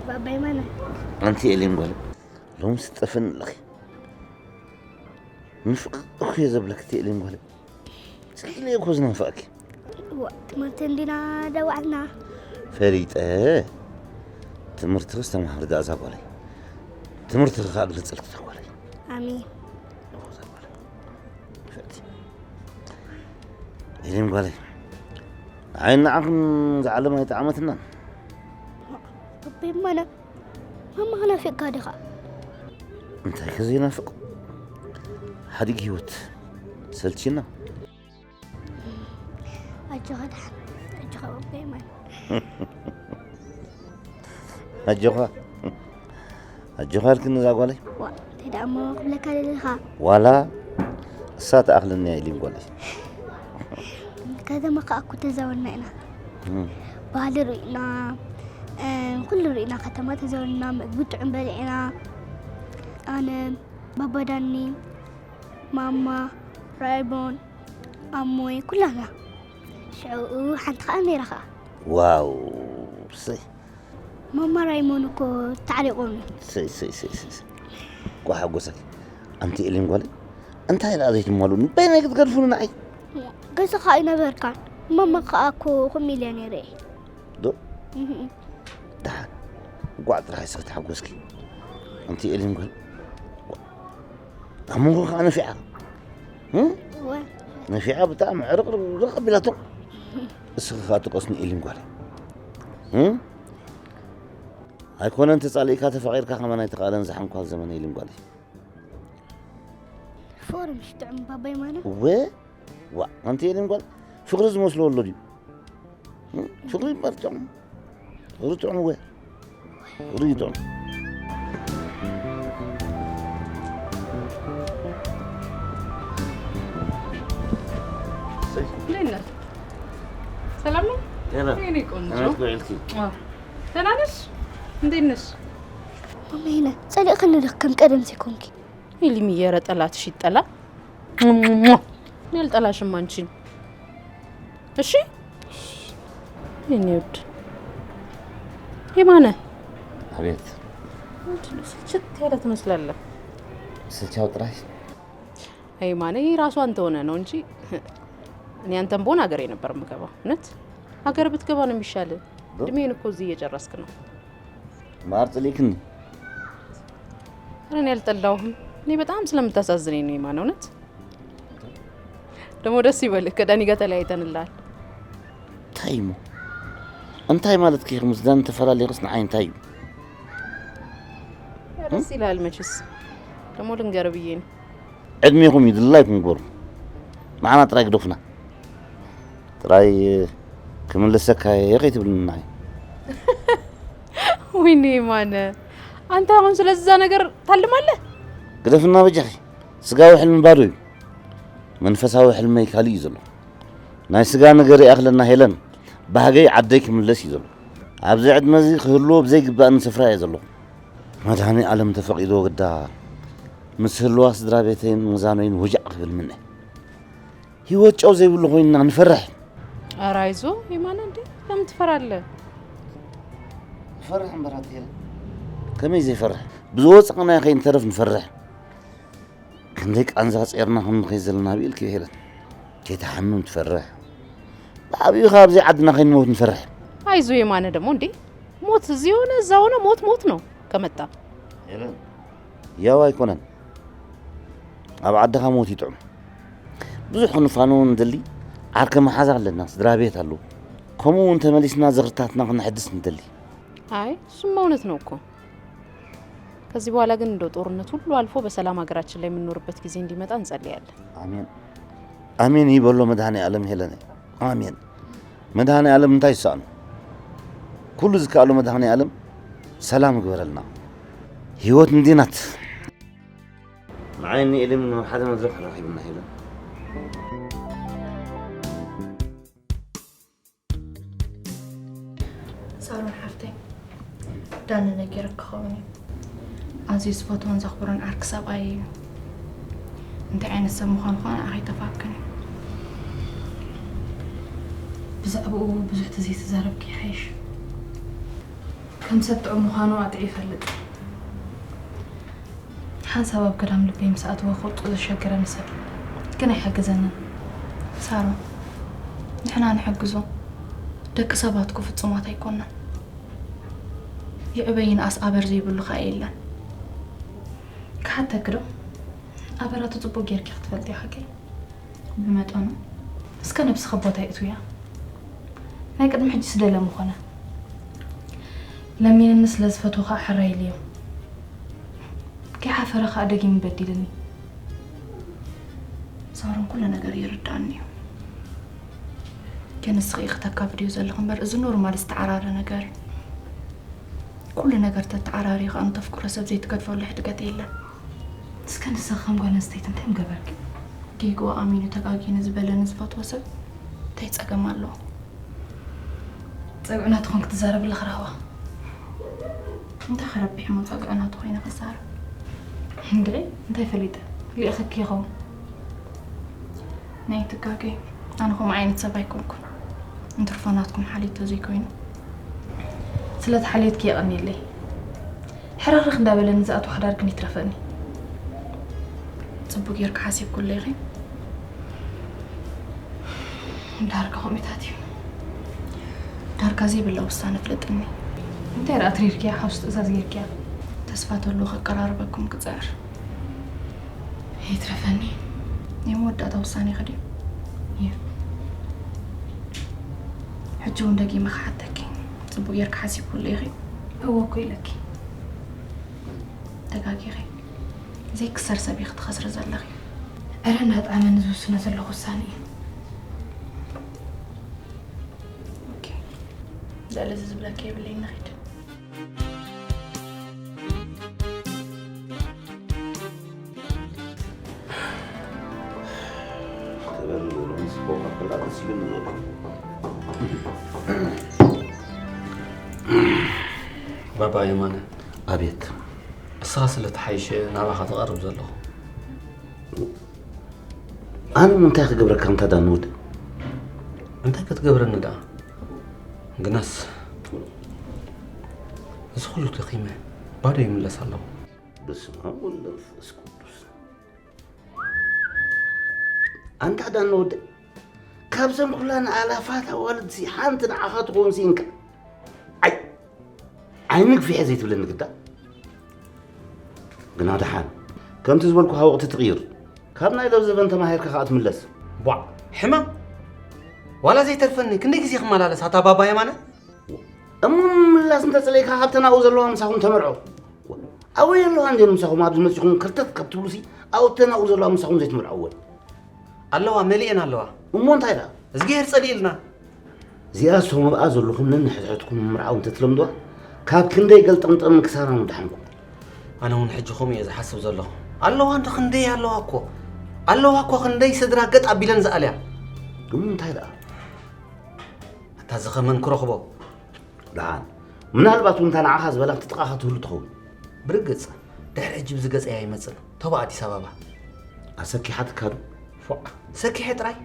ባባይ ማነ? ኣንቲ ኤሌን ጓል፣ ሎምስ ጠፈን ኣለኺ። ንፍቅር እኮ እየ ዘብለኪ፣ እቲ ኤሌን ጓል። ስኢለ እኮ ዝናፍቀኪ። ዋ፣ ትምህርቲ እንዲና ደዋዕልና። ፈሊጠ። ትምህርትኺ ዝተማህሪ ደኣ እዛ ጓለይ። ትምህርትኺ ከኣ ግለጸልኪ እዛ ጓለይ። ኣሜን። እዛ ጓለይ። ፈቲ። ኤሌን ጓለይ። ንዓይን ንዓኽን እዛ ዓለም ኣይጠዓመትናን። ኣቦይ ማነ፣ ማማ ናፊቕካ ዲኻ? እንታይ ከ ዘይናፍቕ? ሓዲግ ህይወት ሰልችና። ኣጆኻ ደሓን፣ ኣጆኻ ኣቦይ ማነ። ኣጆኻ፣ ኣጆኻ ኣልክኒ እዛ ጓለይ። ዋ፣ እንታይ ደኣ እሞ ክብለካ ደሊኻ? ዋላ እሳ ትኣኽለኒ እያ ኢሊን ጓለይ። ከተማ ከኣ እኮ ተዛወርና ኢና። እም። ባህሊ ርኢና፣ እ፣ ኩሉ ርኢና፣ ከተማ ተዛወርና፣ ምግቢ ጥዑም በሊዕና። ኣነ፣ ባባ ዳኒ፣ ማማ፣ ራይቦን፣ ኣሞይ፣ ኩላና። ሽዑ ሓንቲ ከኣ ነይራ ከኣ። ዋው፣ እሰይ። ማማ ራይሞን እኮ ተዓሪቖም እዩ። ሰይ፣ ሰይ፣ ሰይ፣ ሰይ፣ ሰይ። ኳ ሓጎሰኪ። ኣንቲ ኤሌን ጓለይ፣ እንታይ ደኣ ዘይትማልኡኒ? በይነይ ክትገድፉኒ ንዓይ? ገዛ ከኣ ኣይነበርካን። ማማ ከኣ እኮ ከምኡ ኢለ ነይረ እየ። ዶ? እህ። ደሓን። ጓዕ ጥራሕ እስኺ ተሓጎስኪ። ኣንቲ ኤሌን ጓል፣ ኣብ መንጎ ከኣ ነፊዓ። እም? እወ። ነፊዓ ብጣዕሚ ዕርቕርቕ ኣቢላቶ። እስኺ ከኣ ትቆስኒ ኢሊን ጓለይ። እም? ኣይኮነን ተጻሊእካ ተፋቒርካ ከማን ኣይተኻእለን ዝሓንኳል ዘመን ኢሊን ጓለይ። ፍቕሪ ምሽ ጥዑም ባባይ ማነ? እወ። ዋ፣ ኣንቲ ኤሊን ጓል ፍቕሪ ዝመስሎ ኣሎ ድዩ? እም? ፍቕሪ ይባል ጥዑም። ፍቕሪ ጥዑም እወ። ፍቕሪ ጥዑም። እንዴት ነህ? ሰላም ነው? ደህና። የኔ ቆንጆ። ደህና ትቆይ ኢልኪ? አዎ። ደህና ነሽ? እንዴት ነሽ? ማማዬ፣ ጸሊእክኒ ዲኽ ከም ቀደም ዘይኮንኪ? ኢሊምዬ፣ ኧረ ጠላትሽ ይጠላ። እኔ አልጠላሽም አንቺን። እሺ የኔ ውድ የማነ። አቤት። ምንድን ነው ስልችት ያለ ትመስላለህ። ስልቻው ጥራሽ። አይ ማነ፣ ይህ ራሱ አንተ ሆነ ነው እንጂ እኔ አንተም በሆን ሀገሬ ነበር የምገባው። እውነት ሀገር ብትገባ ነው የሚሻል። እድሜን እኮ እዚህ እየጨረስክ ነው። ማር ጽሊክኒ። ኧረ እኔ አልጠላሁም። እኔ በጣም ስለምታሳዝነኝ ነው የማነ። እውነት ደግሞ ደስ ይበልህ፣ ከዳኒ ጋር ተለያይተንልሃል። እንታይ እሞ እንታይ ማለት ከይሩ ምስ ዳን ተፈላለየስ ንዓይ እንታይ እዩ? ደስ ይላል መችስ። ደግሞ ልንገር ብዬ ነው። ዕድሜኹም እዩ ድላይኩም ግበሩ። ንዓና ጥራይ ግደፉና። ጥራይ ክምልሰካ እየ ከይትብልኒ ንዓይ። ወይኔ ማነ፣ አንተ አሁን ስለዛ ነገር ታልማለህ? ግደፍና በጃኺ። ስጋዊ ሕልሚ ባዶ እዩ። መንፈሳዊ ሕልመይ ካልእ እዩ ዘሎ። ናይ ስጋ ነገር ይኣኽለና ሄለን፣ ባህገይ ዓደይ ክምለስ እዩ ዘሎ። ኣብዚ ዕድመ እዚ ክህልዎ ብዘይግባእኒ ስፍራ እየ ዘለኹ። መድሃኒ ኣለም ተፈቒዶ ግዳ ምስ ህልዋ ስድራ ቤተይን መዛኖይን ወጃዕ ክብል ምነ። ህይወት ጨው ዘይብሉ ኮይንና ንፈርሕ። ኧረ አይዞ የማነ፣ እንዴ ለምን ትፈራለህ? ንፈርሕ እምበር ኣትሄል ከመይ ዘይፈርሕ? ብዝወፀቕናዮ ከይንተርፍ ንፈርሕ። ክንደይ ቃንዛ ጼርና ከም ንኸይድ ዘለና ብኢልኪ ሄለን። ከይትሓምም ትፈርሕ። ብዓብዩ ካብ ዘይዓድና ከይንሞት ንፈርሕ። አይዞ የማነ፣ ደግሞ እንዴ ሞት እዚህ ሆነ እዛ ሆነ ሞት ሞት ነው ከመጣ። ሄለን፣ ያው ኣይኮነን። ኣብ ዓድኻ ሞት ይጥዑም። ብዙሕ ክንፋነው ንደሊ፣ ዓርከ መሓዛ ኣለና፣ ስድራ ቤት ኣለዉ። ከምኡ እውን ተመሊስና ዝኽርታትና ክነሐድስ ንደሊ። አይ እሱማ እውነት ነው እኮ። ከዚህ በኋላ ግን እንደው ጦርነት ሁሉ አልፎ በሰላም ሀገራችን ላይ የምንኖርበት ጊዜ እንዲመጣ እንጸልያለን። ኣሜን ኣሜን ይበሎ መድኃኔ ዓለም ሄለነ። ኣሜን። መድኃኔ ዓለም እንታይ ይሳእኖ? ኩሉ ዝከኣሎ መድኃኔ ዓለም ሰላም ይግበረልና። ህይወት እንዲናት። ንዓይ ንኤልም ናብ ሓደ መድረኽ ረኺብና ሄለን። ሳሮን ሓፍተይ፣ ዳኒ ነጊርኪ ክኸውን እዩ። ኣዝዩ ዝፈትዎን ዘኽብሮን ዓርኪ ሰብኣይ እዩ። እንታይ ዓይነት ሰብ ምዃኑ ኸኣ ንዓኺ ኣይጠፍኣክን እዩ። ብዛዕባኡ ብዙሕ ተዘይተዛረብኪ ይሓይሽ። ከም ሰብ ጥዑም ምዃኑ ኣጥዕዩ ይፈልጥ። ሓንሳብ ኣብ ገዳም ልበይ ምስ ኣተወ ክወጽኦ ዘሸግረኒ ሰብ ግን ኣይሕግዘንን። ሳሮን፣ ንሕና ንሕግዞ፣ ደቂ ሰባት እኮ ፍጹማት ኣይኮናን። ይዕበ ይንኣስ ኣበር ዘይብሉ ከኣ የለን። ክሓተኪ ዶ? ኣበራቱ ጽቡቕ ጌርኪ ክትፈልጥዮ ሓቀይ? ብመጠኑ። እስከ ነብስኺ ቦታ የእትውያ። ናይ ቅድሚ ሕጂ ስደለ ምኾነ። ለሚንኒ ስለ ዝፈትዎ ኸኣ ሕራይ ኢልዮ። ከይሓፈረ ኸኣ ደጊሙ በዲልኒ። ሳሮን ኩሉ ነገር ይርድኣኒ እዩ። ግን ንስኺ ኢኺ ተካብድዮ ዘለኺ እምበር እዚ ኖርማል ዝተዓራረ ነገር እዩ። ኩሉ ነገር ተተዓራርዩ ኸኣ ንተፍቅሮ ሰብ ዘይትገድፈሉ ሕድገት የለን። እስከ ንስኺ ከም ጓል ኣንስተይቲ እንታይ ምገበርኪ? ጌግኡ ኣሚኑ ተጋግየ ንዝበለኒ ዝፈትዎ ሰብ እንታይ ጸገም ኣለዎ? ጸግዑ ናቱ ኾንኪ ትዛረቢ ኣለኺ ራህዋ። እንታይ ከረቢሕ እሞ ጸግዑ ናቱ ኮይነ ክዛረብ? እንድዒ እንታይ ፈሊጠ? ልኢኽኪ ይኸውን። ናይ ትጋገዩ። ኣነ ከምኡ ዓይነት ሰብ ኣይኮንኩን። እንትርፎ ናትኩም ሓልዮት ተዘይኮይኑ። ስለቲ ሓልዮትኪ የቐንየለይ። ሕርኽርኽ እንዳበለኒ ዝኣትዎ ሓዳር ግን ይትረፈኒ። ጽቡቕ ጌርኪ ሓሲብኩሉ ኢኺ። ዳርጋ ከምኡታት እዩ። ዳርጋ ዘይብላ ውሳነ ፍለጥኒ። እንታይ ደኣ ትሪርክያ ሓውስ ትእዛዝ ጌርክያ? ተስፋ ተሎ ከቀራርበኩም ክጽዕር። ይትረፈኒ። ናይ መወዳእታ ውሳኔ ከድዩ? እዩ። ሕጂ እውን ደጊመ ክሓተኪ። ጽቡቕ ጌርኪ ሓሲብኩሉ ኢኺ? እወ እኮ ኢለኪ። ተጋጊኺ። ዘይክሰር ሰብ ኢኺ ትኸስሪ ዘለኺ። ዕረ እንዳጥዓመኒ ዝውስኖ ዘለኹ ውሳኔ እዩ። ኦኬ። ልዕሊ እዚ ዝብለኪ የብለይን፣ ንኺድ። ክበል ሎሚ ስፖርት ኣፈላጥ ሲሉ ንዘሎ። ባባ የማነ፣ ኣቤት። እስኻ ስለ ተሓይሸ ናባኻ ተቐርብ ዘለኹ። ኣነ እንታይ ክገብረካ እንታ ዳንወድ? እንታይ ክትገብረኒ ደኣ? ግናስ እዚ ኩሉ ደኺመ ባዶ ይምለስ ኣለኹ። በስመ ኣብ ወወልድ ወመንፈስ ቅዱስ። ኣንታ ዳንወድ፣ ካብዘን ኩለን ኣላፋት ኣዋልድሲ ሓንቲ ንዓኻ ትኸውን ስኢንካ። ኣይ፣ ዓይኒ ግፊሐ ዘይትብለኒ ግዳ። ግና ደሓን፣ ከምቲ ዝበልኩኻ ወቕቲ ትቕይር። ካብ ናይ ለብዘበን ተማሂርካ ከኣ ትምለስ። ቧዕ፣ ሕማም! ዋላ ዘይተርፈኒ ክንደይ ግዜ ክመላለስ ኣታ ባባ የማነ? እሞ ምምላስ እንተጸለይካ ካብተን ኣብኡ ዘለዋ ምሳኹም ተመርዖ። ኣበይ ኣለዋ እንዴ ምሳኹም ኣብዚ መጺኹም ከርተት ካብ ትብሉሲ ኣብተን ኣብኡ ዘለዋ ምሳኹም ዘይትምርዐወን? ኣለዋ፣ መሊኤን ኣለዋ። እሞ እንታይ ደኣ? እዝግሄር ጸሊእልና። እዚኣ ሶምብኣ ዘለኹም ነንሕድሕድኩም ምምርዓው እንተትለምድዋ፣ ካብ ክንደይ ገልጠምጠም ክሳራ ምድሓንኩም። ኣነ እውን ሕጂ ከምኡ እየ ዝሓስብ ዘለኹ። ኣለዋ እንዶ ክንደይ ኣለዋ እኮ። ኣለዋ እኮ ክንደይ ስድራ ገጥ ኣቢለን ዝኣልያ። ግን እንታይ ደኣ? ኣታ እዚ ኸመን ክረኽቦ? ደሓን። ምናልባት እውን እታ ንዓኻ ዝበላ ኣብቲ ጥቓኻ ትህሉ ትኸውን። ብርግጽ፣ ድሕሪ ሕጂ ብዚ ገጸይ ኣይመጽን። ተባ ኣዲስ ኣበባ። ኣሰኪሓትካ ዶ? ፎዕ፣ ሰኪሐ ጥራይ?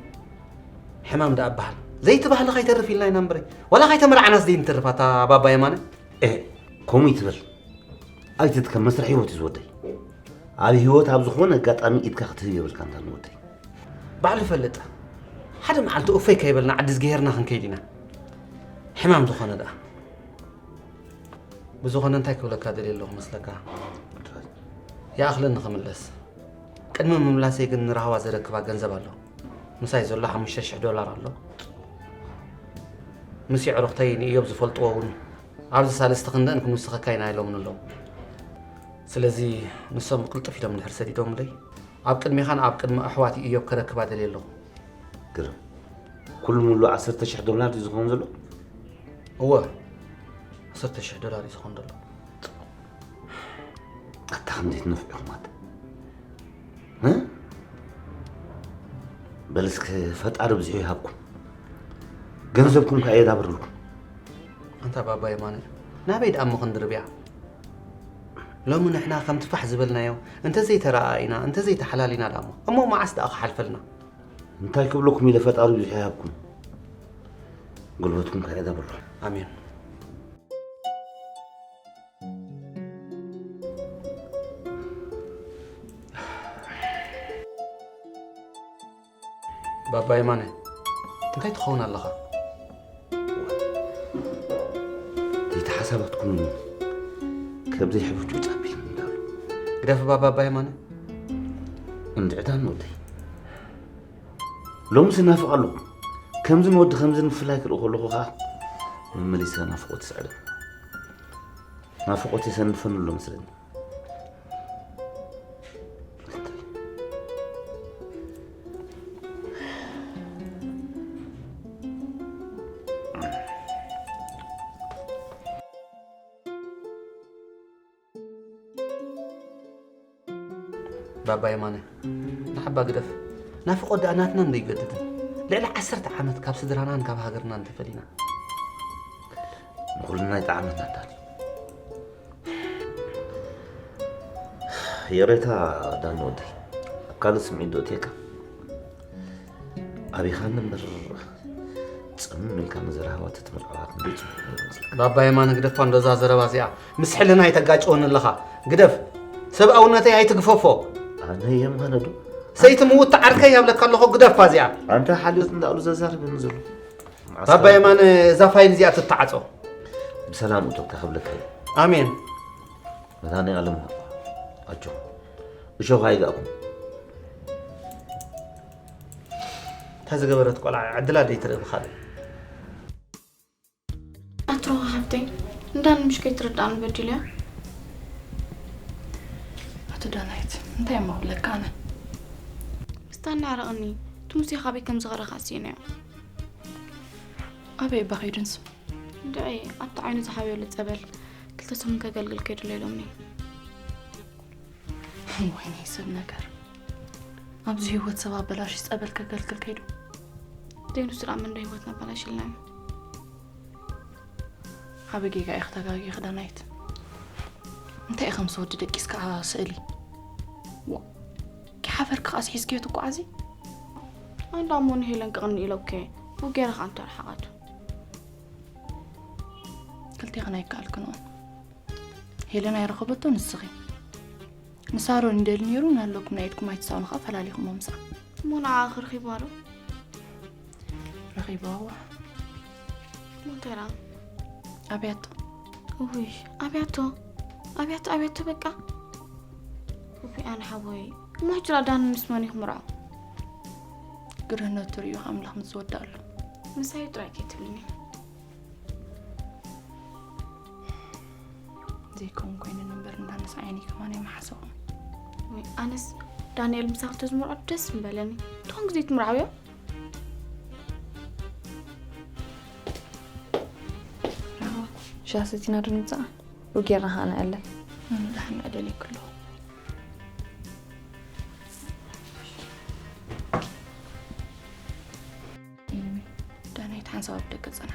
ሕማም ደኣ በሃል። ዘይትባህሊ ከይተርፍ ኢልና ኢና እምበረይ። ዋላ ከይተመርዓናስ ደይ ንተርፍ ኣታ ባባ የማነ? ኤ፣ ከምኡ ይትበል። ኣይትድከም፣ መስርሕ ህይወት እዩ ዝወደይ። ኣብ ህይወት ኣብ ዝኾነ ኣጋጣሚ ኢድካ ክትህብ የብልካ እንታ ንወደይ። ባዕሉ ይፈልጥ። ሓደ መዓልቲ ኡፈይ ከይበልና ዓዲ ዝገሄርና ክንከይድ ኢና። ሕማም ዝኾነ ደኣ። ብዝኾነ እንታይ ክብለካ ደልየ ኣለኹ መስለካ? ይኣኽለኒ ክምለስ። ቅድሚ ምምላሰይ ግን ንራህዋ ዘረክባ ገንዘብ ኣሎ። ምሳይ ዘሎ ሓሙሽተ ሽሕ ዶላር ኣሎ። ምስ የዕሩኽተይ ንእዮብ ዝፈልጥዎ እውን ኣብዚ ሳልስቲ ክንደእን ክንውስኸካ ኢና ኢሎምኒ ኣለዉ። ስለዚ ንሶም ቅልጥፍ ኢሎም እንድሕር ሰዲዶምለይ፣ ኣብ ቅድሜኻን ኣብ ቅድሚ ኣሕዋት እዮብ ከረክባ ደልየ ኣለኹ። ግርም። ኩሉ ሙሉ ዓሰርተ ሽሕ ዶላር ድዩ ዝኸውን ዘሎ? እወ፣ ዓሰርተ ሽሕ ዶላር እዩ ዝኸውን ዘሎ። ኣታ ክንደይ ትነፍዑ ኢኹም ኣታ። እ? በል እስከ ፈጣሪ ብዝሑ ይሃብኩም። ገንዘብኩም ከኣ የዳብረልኩም። ኣንታ ባባ የማነ፣ ናበይ ደኣ እሞ ክንድርብያ? ሎሚ ንሕና ከምቲ ፋሕ ዝበልናዮ እንተዘይተረኣኢና፣ እንተዘይተሓላሊና ደኣ እሞ፣ እሞ መዓስ ደኣ ክሓልፈልና? እንታይ ክብለኩም ኢለ፣ ፈጣሪ ብዙሕ ይሃብኩም። ጉልበትኩም ከኣ የዳብረልኩም። ኣሜን። ባባ የማነ፣ እንታይ ትኸውን ኣለኻ? ዘይተሓሳባትኩም እዩ። ከም ዘይሕብጩ ጻቢል እንዳሉ። ግደፍ ባባ የማነ። እንድዕዳን ወደይ። ሎምስ ናፍቕ ኣለኹ። ከምዚ ንወዲ ከምዚ ንፍላይ ክርኢ ከለኹ ኸኣ መመሊሰ ናፍቖት ይስዕረኒ። ናፍቖት የሰንፈኒ ኣሎ መስለኒ። ባባ የማነ፣ ንሓባ ግደፍ። ናፍቖት ደኣ ናትና እንዶ ይገድድን። ልዕሊ ዓሰርተ ዓመት ካብ ስድራናን ካብ ሃገርናን ተፈሊና። ንኹልና ይጠዓመና እንዳልዩ። ይቕሬታ ዳኒ ወደይ፣ ኣብ ካልእ ስምዒት ዶ እትየካ? ኣቢኻኒ እምበር ጽምም ኢልካ ንዘረሃዋ ተትምርዓዋ ክንደይ ጽቡቕ ነይሩ መስለካ። ባባ የማነ ግደፋ እንዶ እዛ ዘረባ እዚኣ፣ ምስ ሕልናይ ተጋጭወኒ ኣለኻ። ግደፍ፣ ሰብኣውነተይ ኣይትግፈፎ። ኣነ የማነ ዶ? ሰይቲ ምውት ዓርከይ ያብለካ ኣለኹ፣ ግደፋ እዚኣ። ኣንታ ሓልዮት እንዳእሉ ዘዛርበኒ ዘሎ። ባባ የማነ እዛ ፋይል እዚኣ ትተዓጾ። ብሰላም እቶካ ክብለካ እዩ። ኣሜን። መድኃኔዓለም ኣጆ። እሾኽ ኣይጋእኩም። እታ ዝገበረት ቆልዓ ዕድላ ደይትርኢ ብኻልእ። ኣትሮ ሃብተይ፣ እንዳን ምሽ ከይትርዳእኒ በዲልያ። ኣቶ ዳናይት፣ እንታይ እሞ ክብለካ ኣነ? ምስታና ኣረቕኒ፣ እቲ ሙሴ ካበይ ከም ዝቐረኻ ስኢነዮ። ኣበይ እባ ከይዱ ንሱ? እንድዒ፣ ኣብቲ ዓይኑ ዝሓብየሉ ጸበል ክልተ ሰሙን ከገልግል ከይዱ ኣሎ ኢሎምኒ። ወይ ናይ ሰብ ነገር። ኣብዚ ህይወት ሰብ ኣበላሽ ጸበል ከገልግል ከይዱ። ዘይንሱ ደኣ መን ዶ ህይወትና ኣበላሽልና እዩ? ዓቢ ጌጋ ኢኺ ተጋጊኺ ዳናይት። እንታይ ኢኺ ምስ ወዲ ደቂስ ከኣ ስእሊ? ዋ፣ ኪሓፈር ከኣስ ሒዝክዮ ትጓዓዚ? ኣይ፣ እንዳ እሞ ንሄለን ክቕንእ ኢለኩ እየ። ብኡ ገይረ ኸኣ እንተረሓቓቶ። ክልቴኽን ኣይከኣልክንኦን። ሄለን ኣይረኸበቶ ንስኺ። ንሳሮን ይደሊ ነይሩ፣ እናለኩም ናይ ኢድኩም ኣይትሳውኑ ኸኣ ፈላሊኹሞ ምስኣ። እሞ ንዓኣ ኸ ረኺብዋ ዶ? ረኺብዋ እዋ። እሞ እንታይ ደኣ? ኣብያቶ። ውይ፣ ኣብያቶ። ኣብያቶ፣ ኣብያቶ በቃ። ውይ፣ ኣነ ሓወይ። እሞ ሕጂ ደኣ ዳኒ ምስ መን እዩ ክምርዖ? ግርህነቱ ርእዩ ኣምላኽ ምስ ዝወድኣሉ። ምሳይ ጥራይ ከይትብልኒ። ዘይከውን ኮይነን እምበር እንዳነስዓየኒ ከማን ኣይመሓሰኹን። ወይ ኣነስ ዳንኤል ምሳኺ ተዝምርዖ ደስ ምበለኒ። ትኾን ግዜ ትምርዓውዮ? ሻሂ ሰቲና ዶ ንምጻእ? ጌርና ኸኣ ንዕለል። ኣነ ደሓን ዕለል ይክሎ። ዳናይት ሓንሳብ ኣብ ደገ ጸና።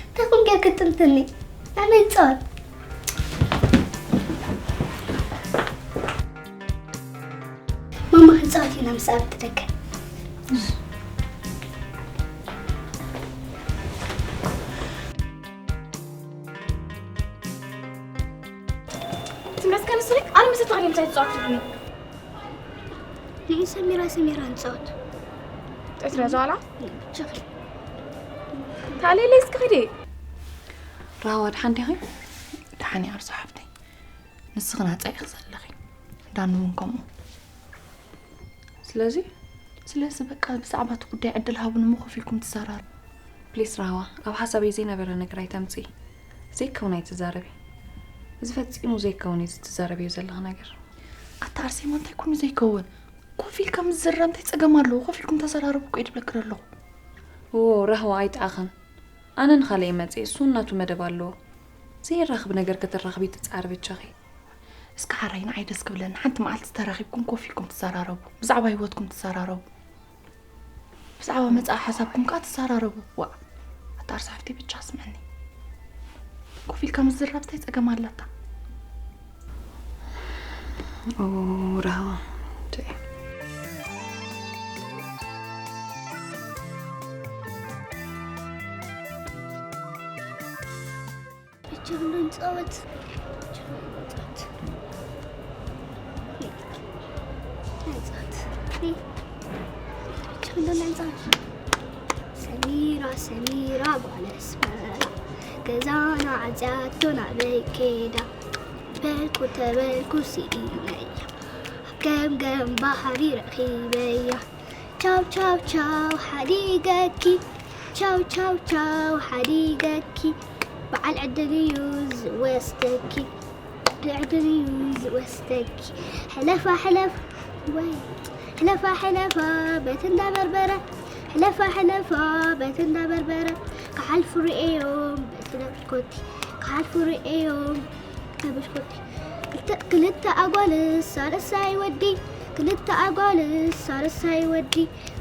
እንታይ ኮን ጌርክ ትጥምትኒ? ኣነ ይጻወት። ማማ ክንጻወት ኢና ምስ ኣብ ደገ። ትምለስ ከንስሪ ኣነ ምስ ተኸዲ ምሳይ ትጻወት ትብኒ። ንዒ ሰሚራ ሰሚራ ንጻወት። ጥጥረ ዘዋላ? ቸኺ። ታሌለይ እስኪ ኺዲ። ራዋ፣ ደሓን ዲኺ? ደሓን እየ ኣርሶ ሓፍተይ። ንስኺ ናጻ ኢኺ ዘለኺ። ዳኑ እውን ከምኡ። ስለዚ? ስለዚ በቃ ብዛዕባ እቲ ጉዳይ ዕድል ሃቡኒ እሞ ኮፍ ኢልኩም ትዘራረቡ። ፕሊስ ራህዋ፣ ኣብ ሓሳበይ ዘይነበረ ነገር ኣይተምጽኢ። ዘይከውን ኣይትዛረቢ። እዚ ፈጺሙ ዘይከውን እዩ እዚ ትዛረብዮ ዘለኺ ነገር። ኣታ ኣርሴማ፣ እንታይ ኩኑ ዘይከውን? ኮፍ ኢልካ ምዝራብ እንታይ ጸገም ኣለዎ? ኮፍ ኢልኩም ተዘራረቡ እኮ እየ ድብለኪ ዘለኹ። ዎ፣ ራህዋ ኣይጥዓኽን። ኣነ ንኻልእ እየ መጺኤ፣ እሱ ናቱ መደብ ኣለዎ። ዘይራኽብ ነገር ከተራኽቢ ትጻረቢ ቻኺ። እስከ ሓራይ ንዓይ ደስ ክብለኒ፣ ሓንቲ መዓልቲ ተራኺብኩም ኮፍ ኢልኩም ትዘራረቡ፣ ብዛዕባ ህይወትኩም ትዘራረቡ፣ ብዛዕባ መጻኢ ሓሳብኩም ከኣ ትዘራረቡ። ዋእ፣ ኣታ ኣርሳሕፍቲ ብቻ ስምዕኒ። ኮፍ ኢልካ ምዝራብ እንታይ ጸገም ኣለታ? ኦ፣ ራህዋ። እችም ንጻወት። እችም ንጻወት። ንጻወት። እችም ንጻወት። ሰሚራ፣ ሰሚራ፣ ጓል ኣስመራ። ገዛና ዓጽያቶ ናበይ ከይዳ? በልኩ ተበልኩ ስኢነያ። ኣብ ገምገም ባሕሪ ረኺበያ። ቻው ቻው ቻው ሓዲገኪ፣ ቻው ቻው ቻው ሓዲገኪ። በዓል ዕድል እዩ ዝወስደኪ፣ በዓል ዕድል እዩ ዝወስደኪ። ሕለፋ ሕለፍ ወይ ሕለፋ ሕለፋ በቲ እንዳበርበረ፣ ሕለፋ ሕለፋ በቲ እንዳበርበረ። ክሓልፉ ርእዮም በቲ ብሽኮቲ፣ ክሓልፉ ርእዮም ብሽኮቲ። ክልተ፣ ክልተ ኣጓል ሳልሳይ ወዲ፣ ክልተ ኣጓል ሳልሳይ ወዲ።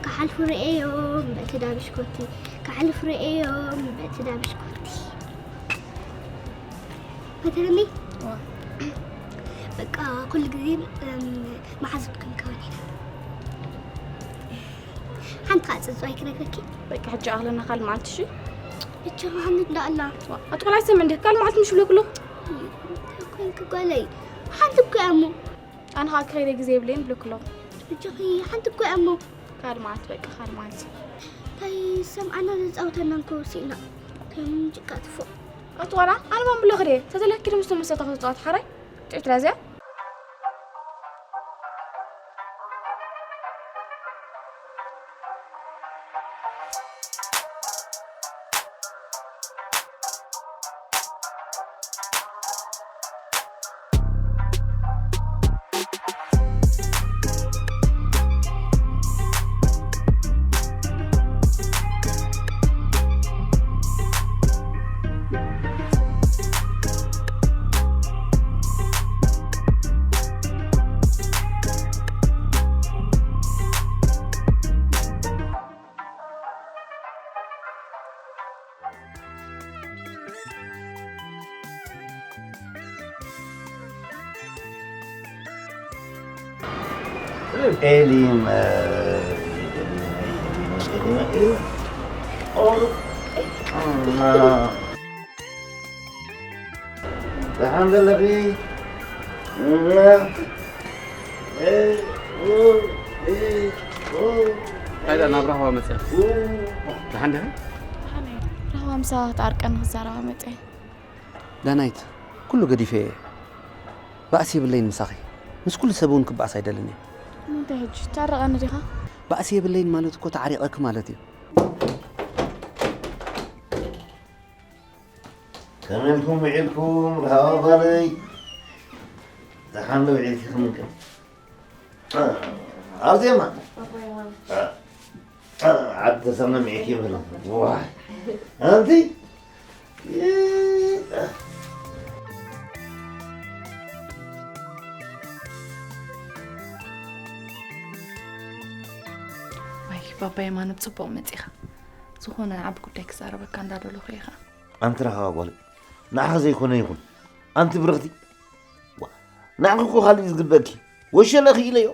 ክሓልፉ ርእዮም በቲ ዳብሽኮቲ፣ ክሓልፉ ርእዮም በቲ ዳብሽኮቲ። ፈተኒ? ዋ። በቃ ኩሉ ግዜ፣ እም፣ መሓዙት ክንከውን ኢና። ሓንቲ ኻዕ ጽጽዋይ ክነግረኪ። በቃ ሕጂ ኣኽለና ካልእ መዓልቲ እሺ? እቺ ኻህን እንዳ ኣላ። ዋ፣ ኣቲ ቆልዓ ይሰምዕ እንዴ? ካልእ መዓልቲ ምሽ ብለኩ ኣለኹ። ኮይንኪ ጓለይ። ሓንቲ እኮ እያ እሞ። ኣነ ኻዓ ክኸይደ ግዜ የብለይን ብለኩ ኣለኹ። እቺ ኺ ሓንቲ እኮ እያ እሞ። ካልእ መዓልቲ በቃ፣ ካልእ መዓልቲ። እንታይ ሰምዓና ዘጻውተና እንኮ ስኢና። ከም ጭቃ ትፎ። ኣቲ ቆልዓ፣ ኣነ ባን ብለኹ ድየ? ተተለኪ ድምስቶ መሰታ ክትጻወት ሓራይ? ጥዑይ ትራዝያ? ኤሊመ ደሓን ዘለኺ? እንታይ ደኣ ናብ ራህዋ መጽያ? ደሓን ዲኺ? ደሓን እየ። ራህዋ ምሳኻ ክትዓርቀኒ ክዛረባ መጽየ። ዳናይት፣ ኩሉ ገዲፈ እየ። ባእሲ የብለይን ምሳኺ። ምስ ኩሉ ሰብ እውን ክበኣስ ኣይደልን እየ። ንምንታይ ሕጂ? ታረቐኒ ዲኻ? ባእሲ የብለይን ማለት እኮ ተዓሪቐኪ ማለት እዩ። ከመይ ኢልኩም ውዒልኩም? ራህዋ ጓለይ። ደሓን ዶ ውዒልኪ? ክምንከ? ኣርሴማ። ዓዲ ተሰማሚዕኪ ይበሎ። ዋይ። ኣንቲ? ወይ ባባ የማነ፣ ብጽቡቕ መጺኻ። ዝኾነ ዓቢ ጉዳይ ክዛረበካ እንዳደለኹ ኢኻ። ኣንቲ ራህዋ ጓል፣ ንዓኺ ዘይኮነ ይኹን። ኣንቲ ብርኽቲ፣ ዋ፣ ንዓኺ እኮ ካልእ እዩ ዝግበእኪ። ወሸለ ክኢለዮ።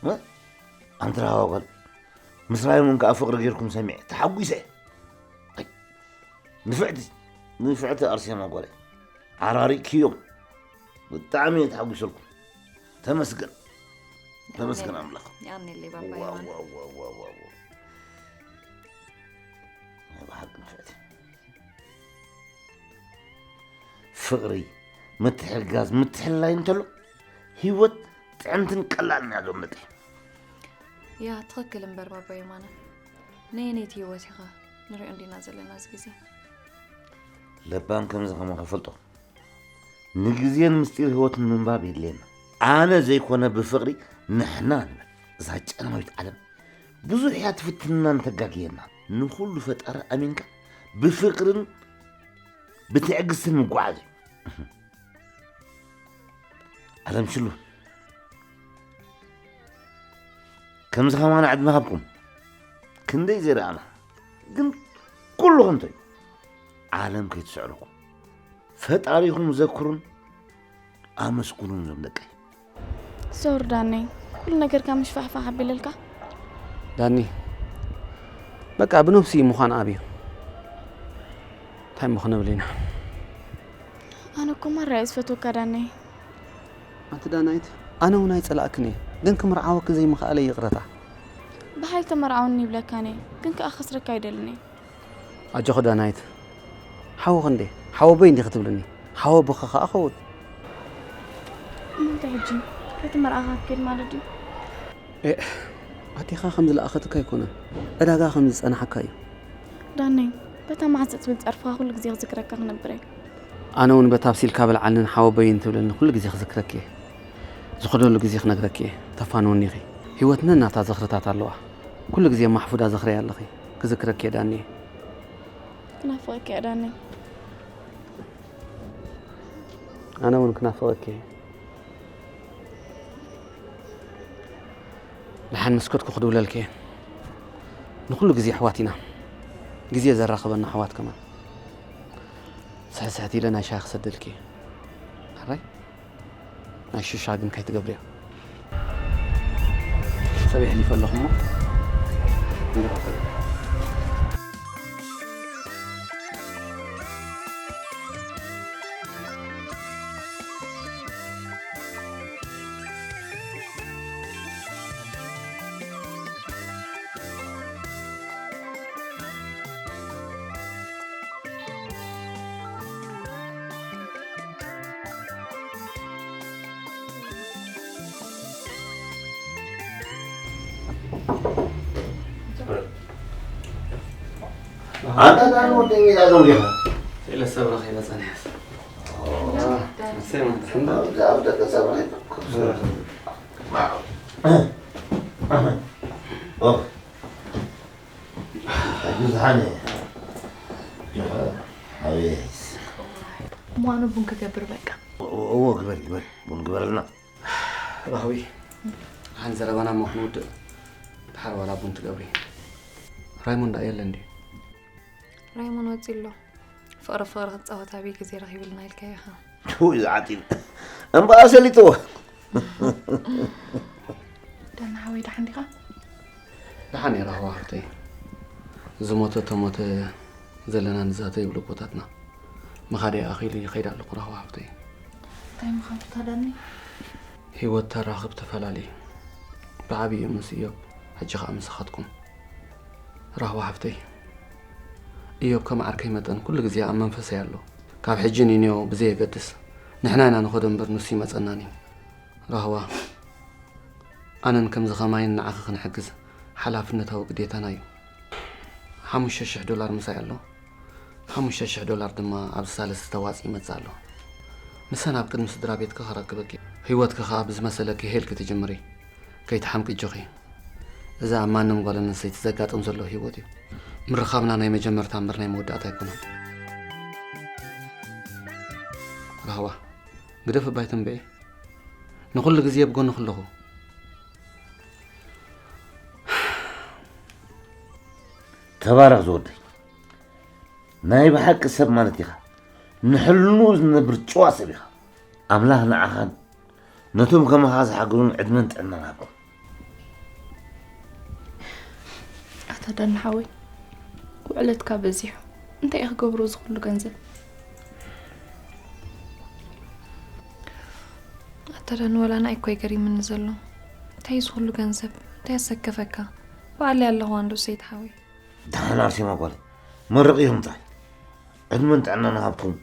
እ? ኣንቲ ራህዋ ጓል፣ ምስ ራይሞን ከኣ ፍቕሪ ጌርኩም ሰሚዐ፣ ተሓጒሰ። ኣይ፣ ንፍዕቲ፣ ንፍዕቲ ኣርሴማ ጓለይ። ዓራሪቕክዮም። ብጣዕሚ እየ ተሓጒሰልኩም። ተመስገን። ተመስገን ኣምላኽ። የቐንየለይ ባባ ዋው፣ የማነ። ዋው፣ ዋው፣ ዋው፣ ዋው። ናይ ብሓቂ ንፍዕቲ። ፍቕሪ፣ ምትሕግጋዝ፣ ምትሕልላይ እንተሎ ህይወት ጥዕምትን ቀላልን እያ ዞም ደቀይ። ያ፣ ትኽክል እምበር ባባ የማነ። ነየነይቲ ህይወት ኢኻ ንሪኦ እንዲና ዘለና እዚ ግዜ? ለባም ከምዚ ከማኻ ፈልጦ። ንግዜን ምስጢር ህይወትን ምንባብ የድልየና። ኣነ ዘይኮነ ብፍቕሪ ንሕና ንበል። እዛ ጨለማዊት ዓለም ብዙሕ እያ ትፍትንናን ተጋግየናን። ንኹሉ ፈጣሪ ኣሚንካ ብፍቕርን ብትዕግስትን ምጓዓዝ እዩ። ዓለም ሽሉ ከምዚ ከማና ዕድመ ሃብኩም። ክንደይ ዘይረኣና ግን ኩሉ ከንቶ እዩ። ዓለም ከይትስዕረኩም። ፈጣሪኹም ዘክሩን ኣመስግኑን እዞም ደቀይ። ሶሪ ዳነይ፣ ኩሉ ነገርካ ምሽፋሕፋሕ ኣቢለልካ። ዳኒ፣ በቃ ብነብሲ ምዃን ኣብዩ። እንታይ እሞ ክንብል ኢና? ኣነ እኮ ማራ እየ ዝፈትወካ ዳነይ። ኣንቲ ዳናይት፣ ኣነ እውን ኣይጸላእክን እየ፣ ግን ክምርዓወኪ ዘይምኽኣለይ ይቕረታ። ብሓይሊ ተመርዓወኒ ይብለካን እየ፣ ግን ከኣ ክኸስረካ ኣይደልን እየ። ኣጆኺ ዳናይት፣ ሓወኺ እንዴ፣ ሓወቦይ እንዲኺ ትብልኒ፣ ሓወቦኺ ከኣ ኸውን። እሞ እንታይ ሕጂ? እቲ መርዓኻ ክትከይድ ማለት ድዩ? ኤእ፣ ኣዴኻ ከም ዝለኣኸትካ ኣይኮነን፣ ዕዳጋ ከም ዝጸናሓካ እዩ። ዳነይ፣ በታ መዓስ እትብል ጸርፍኻ ኩሉ ግዜ ክዝክረካ ክነብር እየ። ኣነ እውን በታ ኣብሲልካ በልዓልንን ሓወቦይን ትብለኒ ኩሉ ግዜ ክዝክረኪ እየ። ዝኸደሉ ግዜ ክነግረኪ እየ፣ ተፋንወኒ ኢኺ። ህይወት ነናታ ዝኽርታት ኣለዋ። ኩሉ ግዜ ማሕፉዳ ዘኽርያ ኣለኺ። ክዝክረኪ እየ ዳኒ። ክናፍቐኪ እየ ዳኒ። ኣነ እውን ክናፍቐኪ እየ። ደሓን ምስ ከድኩ ክድውለልኪ እየ። ንኹሉ ግዜ ኣሕዋት ኢና። ግዜ ዘራኽበና ኣሕዋት ከማን። ስሕስሕት ኢለ ናይ ሻሂ ክሰደልኪ እየ። ሕራይ? ናይ ሽሻ ግን ከይትገብርያ። ሰብ የሕሊፈ ኣለኹ እሞ ንራኸብ። ኣንታ ዳን ወደይ ሜዳ ዶ ዲኻ? ሰለስተ ብረኺበ ጸኒሐስ። ኣብ ደገ ሰብ ኣይነበርኩን። ኦ። ብዙሓን። ኣቤት። እሞ ኣነ ቡን ክገብር በቃ። እዎ፣ ግበሪ፣ ግበሪ። ቡን ግበረልና። ራህዊ፣ ሓን ዘረባና እሞ ክንውድእ። ድሓር ዋላ ቡን ትገብሪ። ራይሞንድ ኣየለ እንድዩ? ራይሞን ወጺ ኣሎ። ፍቕሪ ፍቕሪ ክንጻወት ኣበይ ግዜ ረኺብልና ኢልካ ኢኻ። ውይ፣ ዝዓጢን። እምበኣ ሰሊጥዎ። ዳና ሓወይ፣ ደሓን ዲኻ? ደሓን እየ ራህዋ ሓፍተይ። ዝሞተ ተሞተ ዘለና ንዛተ ይብሉ ኣቦታትና። ምኻደይ ኣኺሉ ይኸይድ ኣለኹ ራህዋ ሓፍተይ። እንታይ ምዃኑ ትታዳኒ? ህይወት ተራኽብ ተፈላለዩ። ብዓብዩ ምስ እዮብ፣ ሕጂ ኸኣ ምሳኻትኩም። ራህዋ ሓፍተይ፣ እዮብ ከም ዓርከይ መጠን ኩሉ ግዜ ኣብ መንፈሰይ ኣሎ። ካብ ሕጂ ንንዮ ብዘየገድስ፣ ንሕና ኢና ንኸዶ እምበር ንሱ ይመጸናን እዩ። ራህዋ፣ ኣነን ከምዚ ኸማይን ንዓኺ ክንሕግዝ ሓላፍነታዊ ግዴታና እዩ። ሓሙሽተ ሽሕ ዶላር ምሳይ ኣሎ። ሓሙሽተ ሽሕ ዶላር ድማ ኣብዚ ሳልስቲ ተዋጺኡ ይመጽእ ኣሎ። ንሰን ኣብ ቅድሚ ስድራ ቤትኪ ከረክበኪ፣ ህይወትኪ ኸኣ ብዝመሰለኪ ሄልኪ ትጅምሪ። ከይትሓምቂ ኣጆኺ። እዚ ኣብ ማንም ጓል ኣንስተይቲ ዘጋጥም ዘሎ ህይወት እዩ። ምርኻብና ናይ መጀመርታ እምበር ናይ መወዳእታ ኣይኮነን። ራህዋ፣ ግደፍ እባ ኣይትንብዒ። ንኹሉ ግዜ ኣብ ጎንኺ ኣለኹ። ተባረኽ ዝወደይ። ናይ ብሓቂ ሰብ ማለት ኢኻ። ንሕልንኡ ዝነብር ጭዋ ሰብ ኢኻ። ኣምላኽ ንዓኻን ነቶም ከማኻ ዝሓገዙን ዕድመን ጥዕናን ሃቦም። ኣታ ዳና ሓወይ፣ ውዕለትካ በዚሑ። እንታይ እዩ ክገብሮ እዚ ኩሉ ገንዘብ? ኣታ ዳኒ፣ ወላ ንኣይ እኮ እዩ ገሪምኒ ዘሎ። እንታይ እዩ እዚ ኩሉ ገንዘብ? እንታይ ኣሰከፈካ? ባዕለይ ኣለኹ ኣንዶ ሰይድ ሓወይ። ደሓን ኣርሴማ ጓለይ፣ መርቕዮም እንታይ? ዕድመን ጥዕናን ሃብኩም።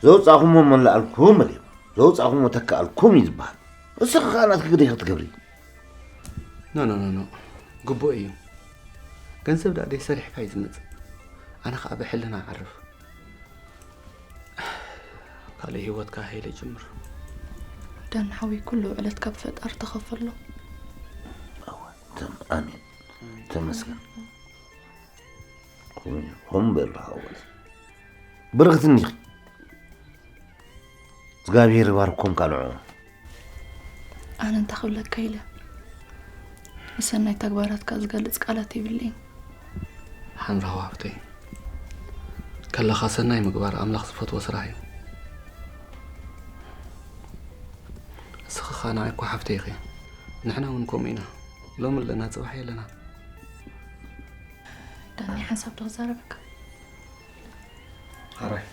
ዘውጻእኹሞ መላኣልኩም እልዮም። ዘውጻእኹሞ ተካኣልኩም እዩ ዝበሃል። እስኺ ኸኣ ናትኪ ግደ ክትገብሪ። ኖ፣ ኖ፣ ኖ፣ ኖ። ግቡእ እዩ። ገንዘብ ደኣ ደይ ሰሪሕካ እዩ ዝመጽእ። ኣነ ኸኣ ብሕልና እዓርፍ። ካልእ ህይወትካ ሃይለ ጅምር። ዳኒ ሓወይ፣ ኩሉ ውዕለትካ ብፈጣሪ ተኸፈሎ። እወ፣ ተም-፣ ኣሜን። ተመስገን። ኹም፣ ኹም በል ሓወይ። ብርኽቲ እኒኺ። እግዚኣብሔር ይባርኮም ካልዑ። ኣነ እንታይ ክብለካ ኢለ፣ ንሰናይ ተግባራትካ ዝገልጽ ቃላት የብለይን። ሓንራዊ ሃብተይ፣ ከለኻ ሰናይ ምግባር ኣምላኽ ዝፈትዎ ስራሕ እዩ። እስኺ ኸኣ ንዓይ እኮ ሓፍተይ ኢኺ። ንሕና እውን ከምኡ ኢና። ሎሚ ኣለና፣ ጽባሕ የለና። ዳኒ፣ ሓንሳብ ዶ ክዛረበካ? ኣራይ።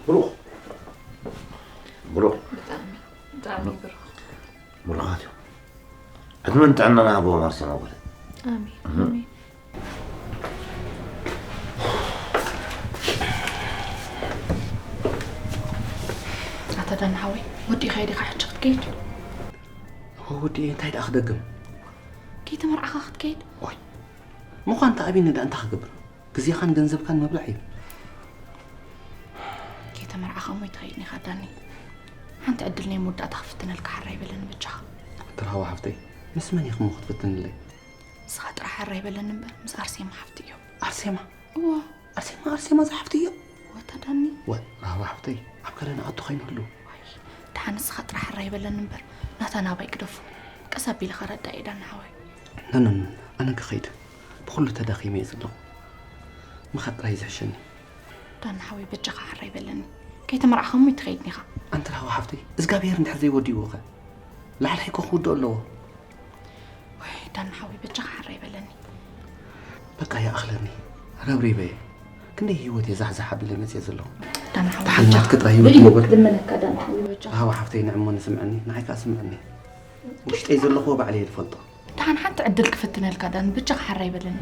ብሩኽ። ብሩኽ። ብጣዕሚ፣ ብጣዕሚ ብሩኽ። ብሩኻት እዮም። ዕድመን ጥዕናን ይሃብዎም ኣርሴማ ጓለይ። ኣሜን፣ እህ። ኣሜን። ኣታ ዳኒ ሓወይ፣ ወዲእካዮ ዲኻ ሕጂ ክትከይድ? እወ፣ ወዲኤ፣ እንታይ ደኣ ክደግም? ከይተመርዓኻ ክትከይድ? ኦይ፣ ምዃን ተኣቢኒ ደኣ እንታይ ክገብር? ግዜኻን ገንዘብካን ምብላዕ እዩ። ከይተመርዓኻ እሞ ኣይትኸይድን ኢኻ ዳኒ። ሓንቲ ዕድል ናይ መወዳእታ ክፍትነልካ ሓራ ኣይበለኒ በጃኻ። ትርሃዋ ሓፍተይ፣ ምስ መን ኢኺ እሞ ክትፍትንለይ? ንስኻ ጥራሕ ሓራ ኣይበለኒ እምበር፣ ምስ ኣርሴማ ሓፍቲ እዮም። ኣርሴማ? እወ። ኣርሴማ፣ ኣርሴማ ዝሓፍቲ እዮም? ወታ ዳኒ። ወ፣ ራህዋ ሓፍተይ፣ ኣብ ገለ ንኣቱ ከይንህሉ። ዋይ፣ ደሓን ንስኻ ጥራሕ ሕራይ በለኒ እምበር፣ ናታ ናባይ ግደፎ። ቀስ ኣቢለ ከረዳ እየ ዳኒ ሓወይ። ኖ፣ ኖ፣ ኖ፣ ኣነ ክኸይድ። ብኹሉ ተዳኺመ እየ ዘለኹ። ምኻድ ጥራይ ዝሕሸኒ። ዳኒ ሓወይ፣ በጃኻ ሕራይ በለኒ። ከይተመርዓኻ እሞ ኣይትኸይድን ኢኻ። ኣንቲ ራህዋ ሓፍተይ፣ እዝጋብሄር እንድሕር ዘይወዲእዎ ኸ? ላዕላይ እኮ ክውድኦ ኣለዎ። ወይ ዳኒ ሓወይ፣ በጃኻ ሓራ ይበለኒ። በቃ ይኣኽለኒ፣ ረብሪበ እየ። ክንደይ ህይወት እየ ዛሕዛሕ ኣቢለ መፅየ ዘለኹ። ዳኒ ሓወይ፣ ደሓን በጃኻ። ናትኪ ጥራይ ህይወት ወይ ይበል። ልመነካ ዳኒ ሓወይ፣ በጃኻ። ራህዋ ሓፍተይ፣ ንዕሞ ንስምዐኒ፣ ንዓይ ከዓ ስምዐኒ። ውሽጠይ ዘለኽዎ ባዕለይ እየ ዝፈልጦ። ደሓን ሓንቲ ዕድል ክፍትነልካ ዳኒ፣ በጃኻ ሓራ ይበለኒ።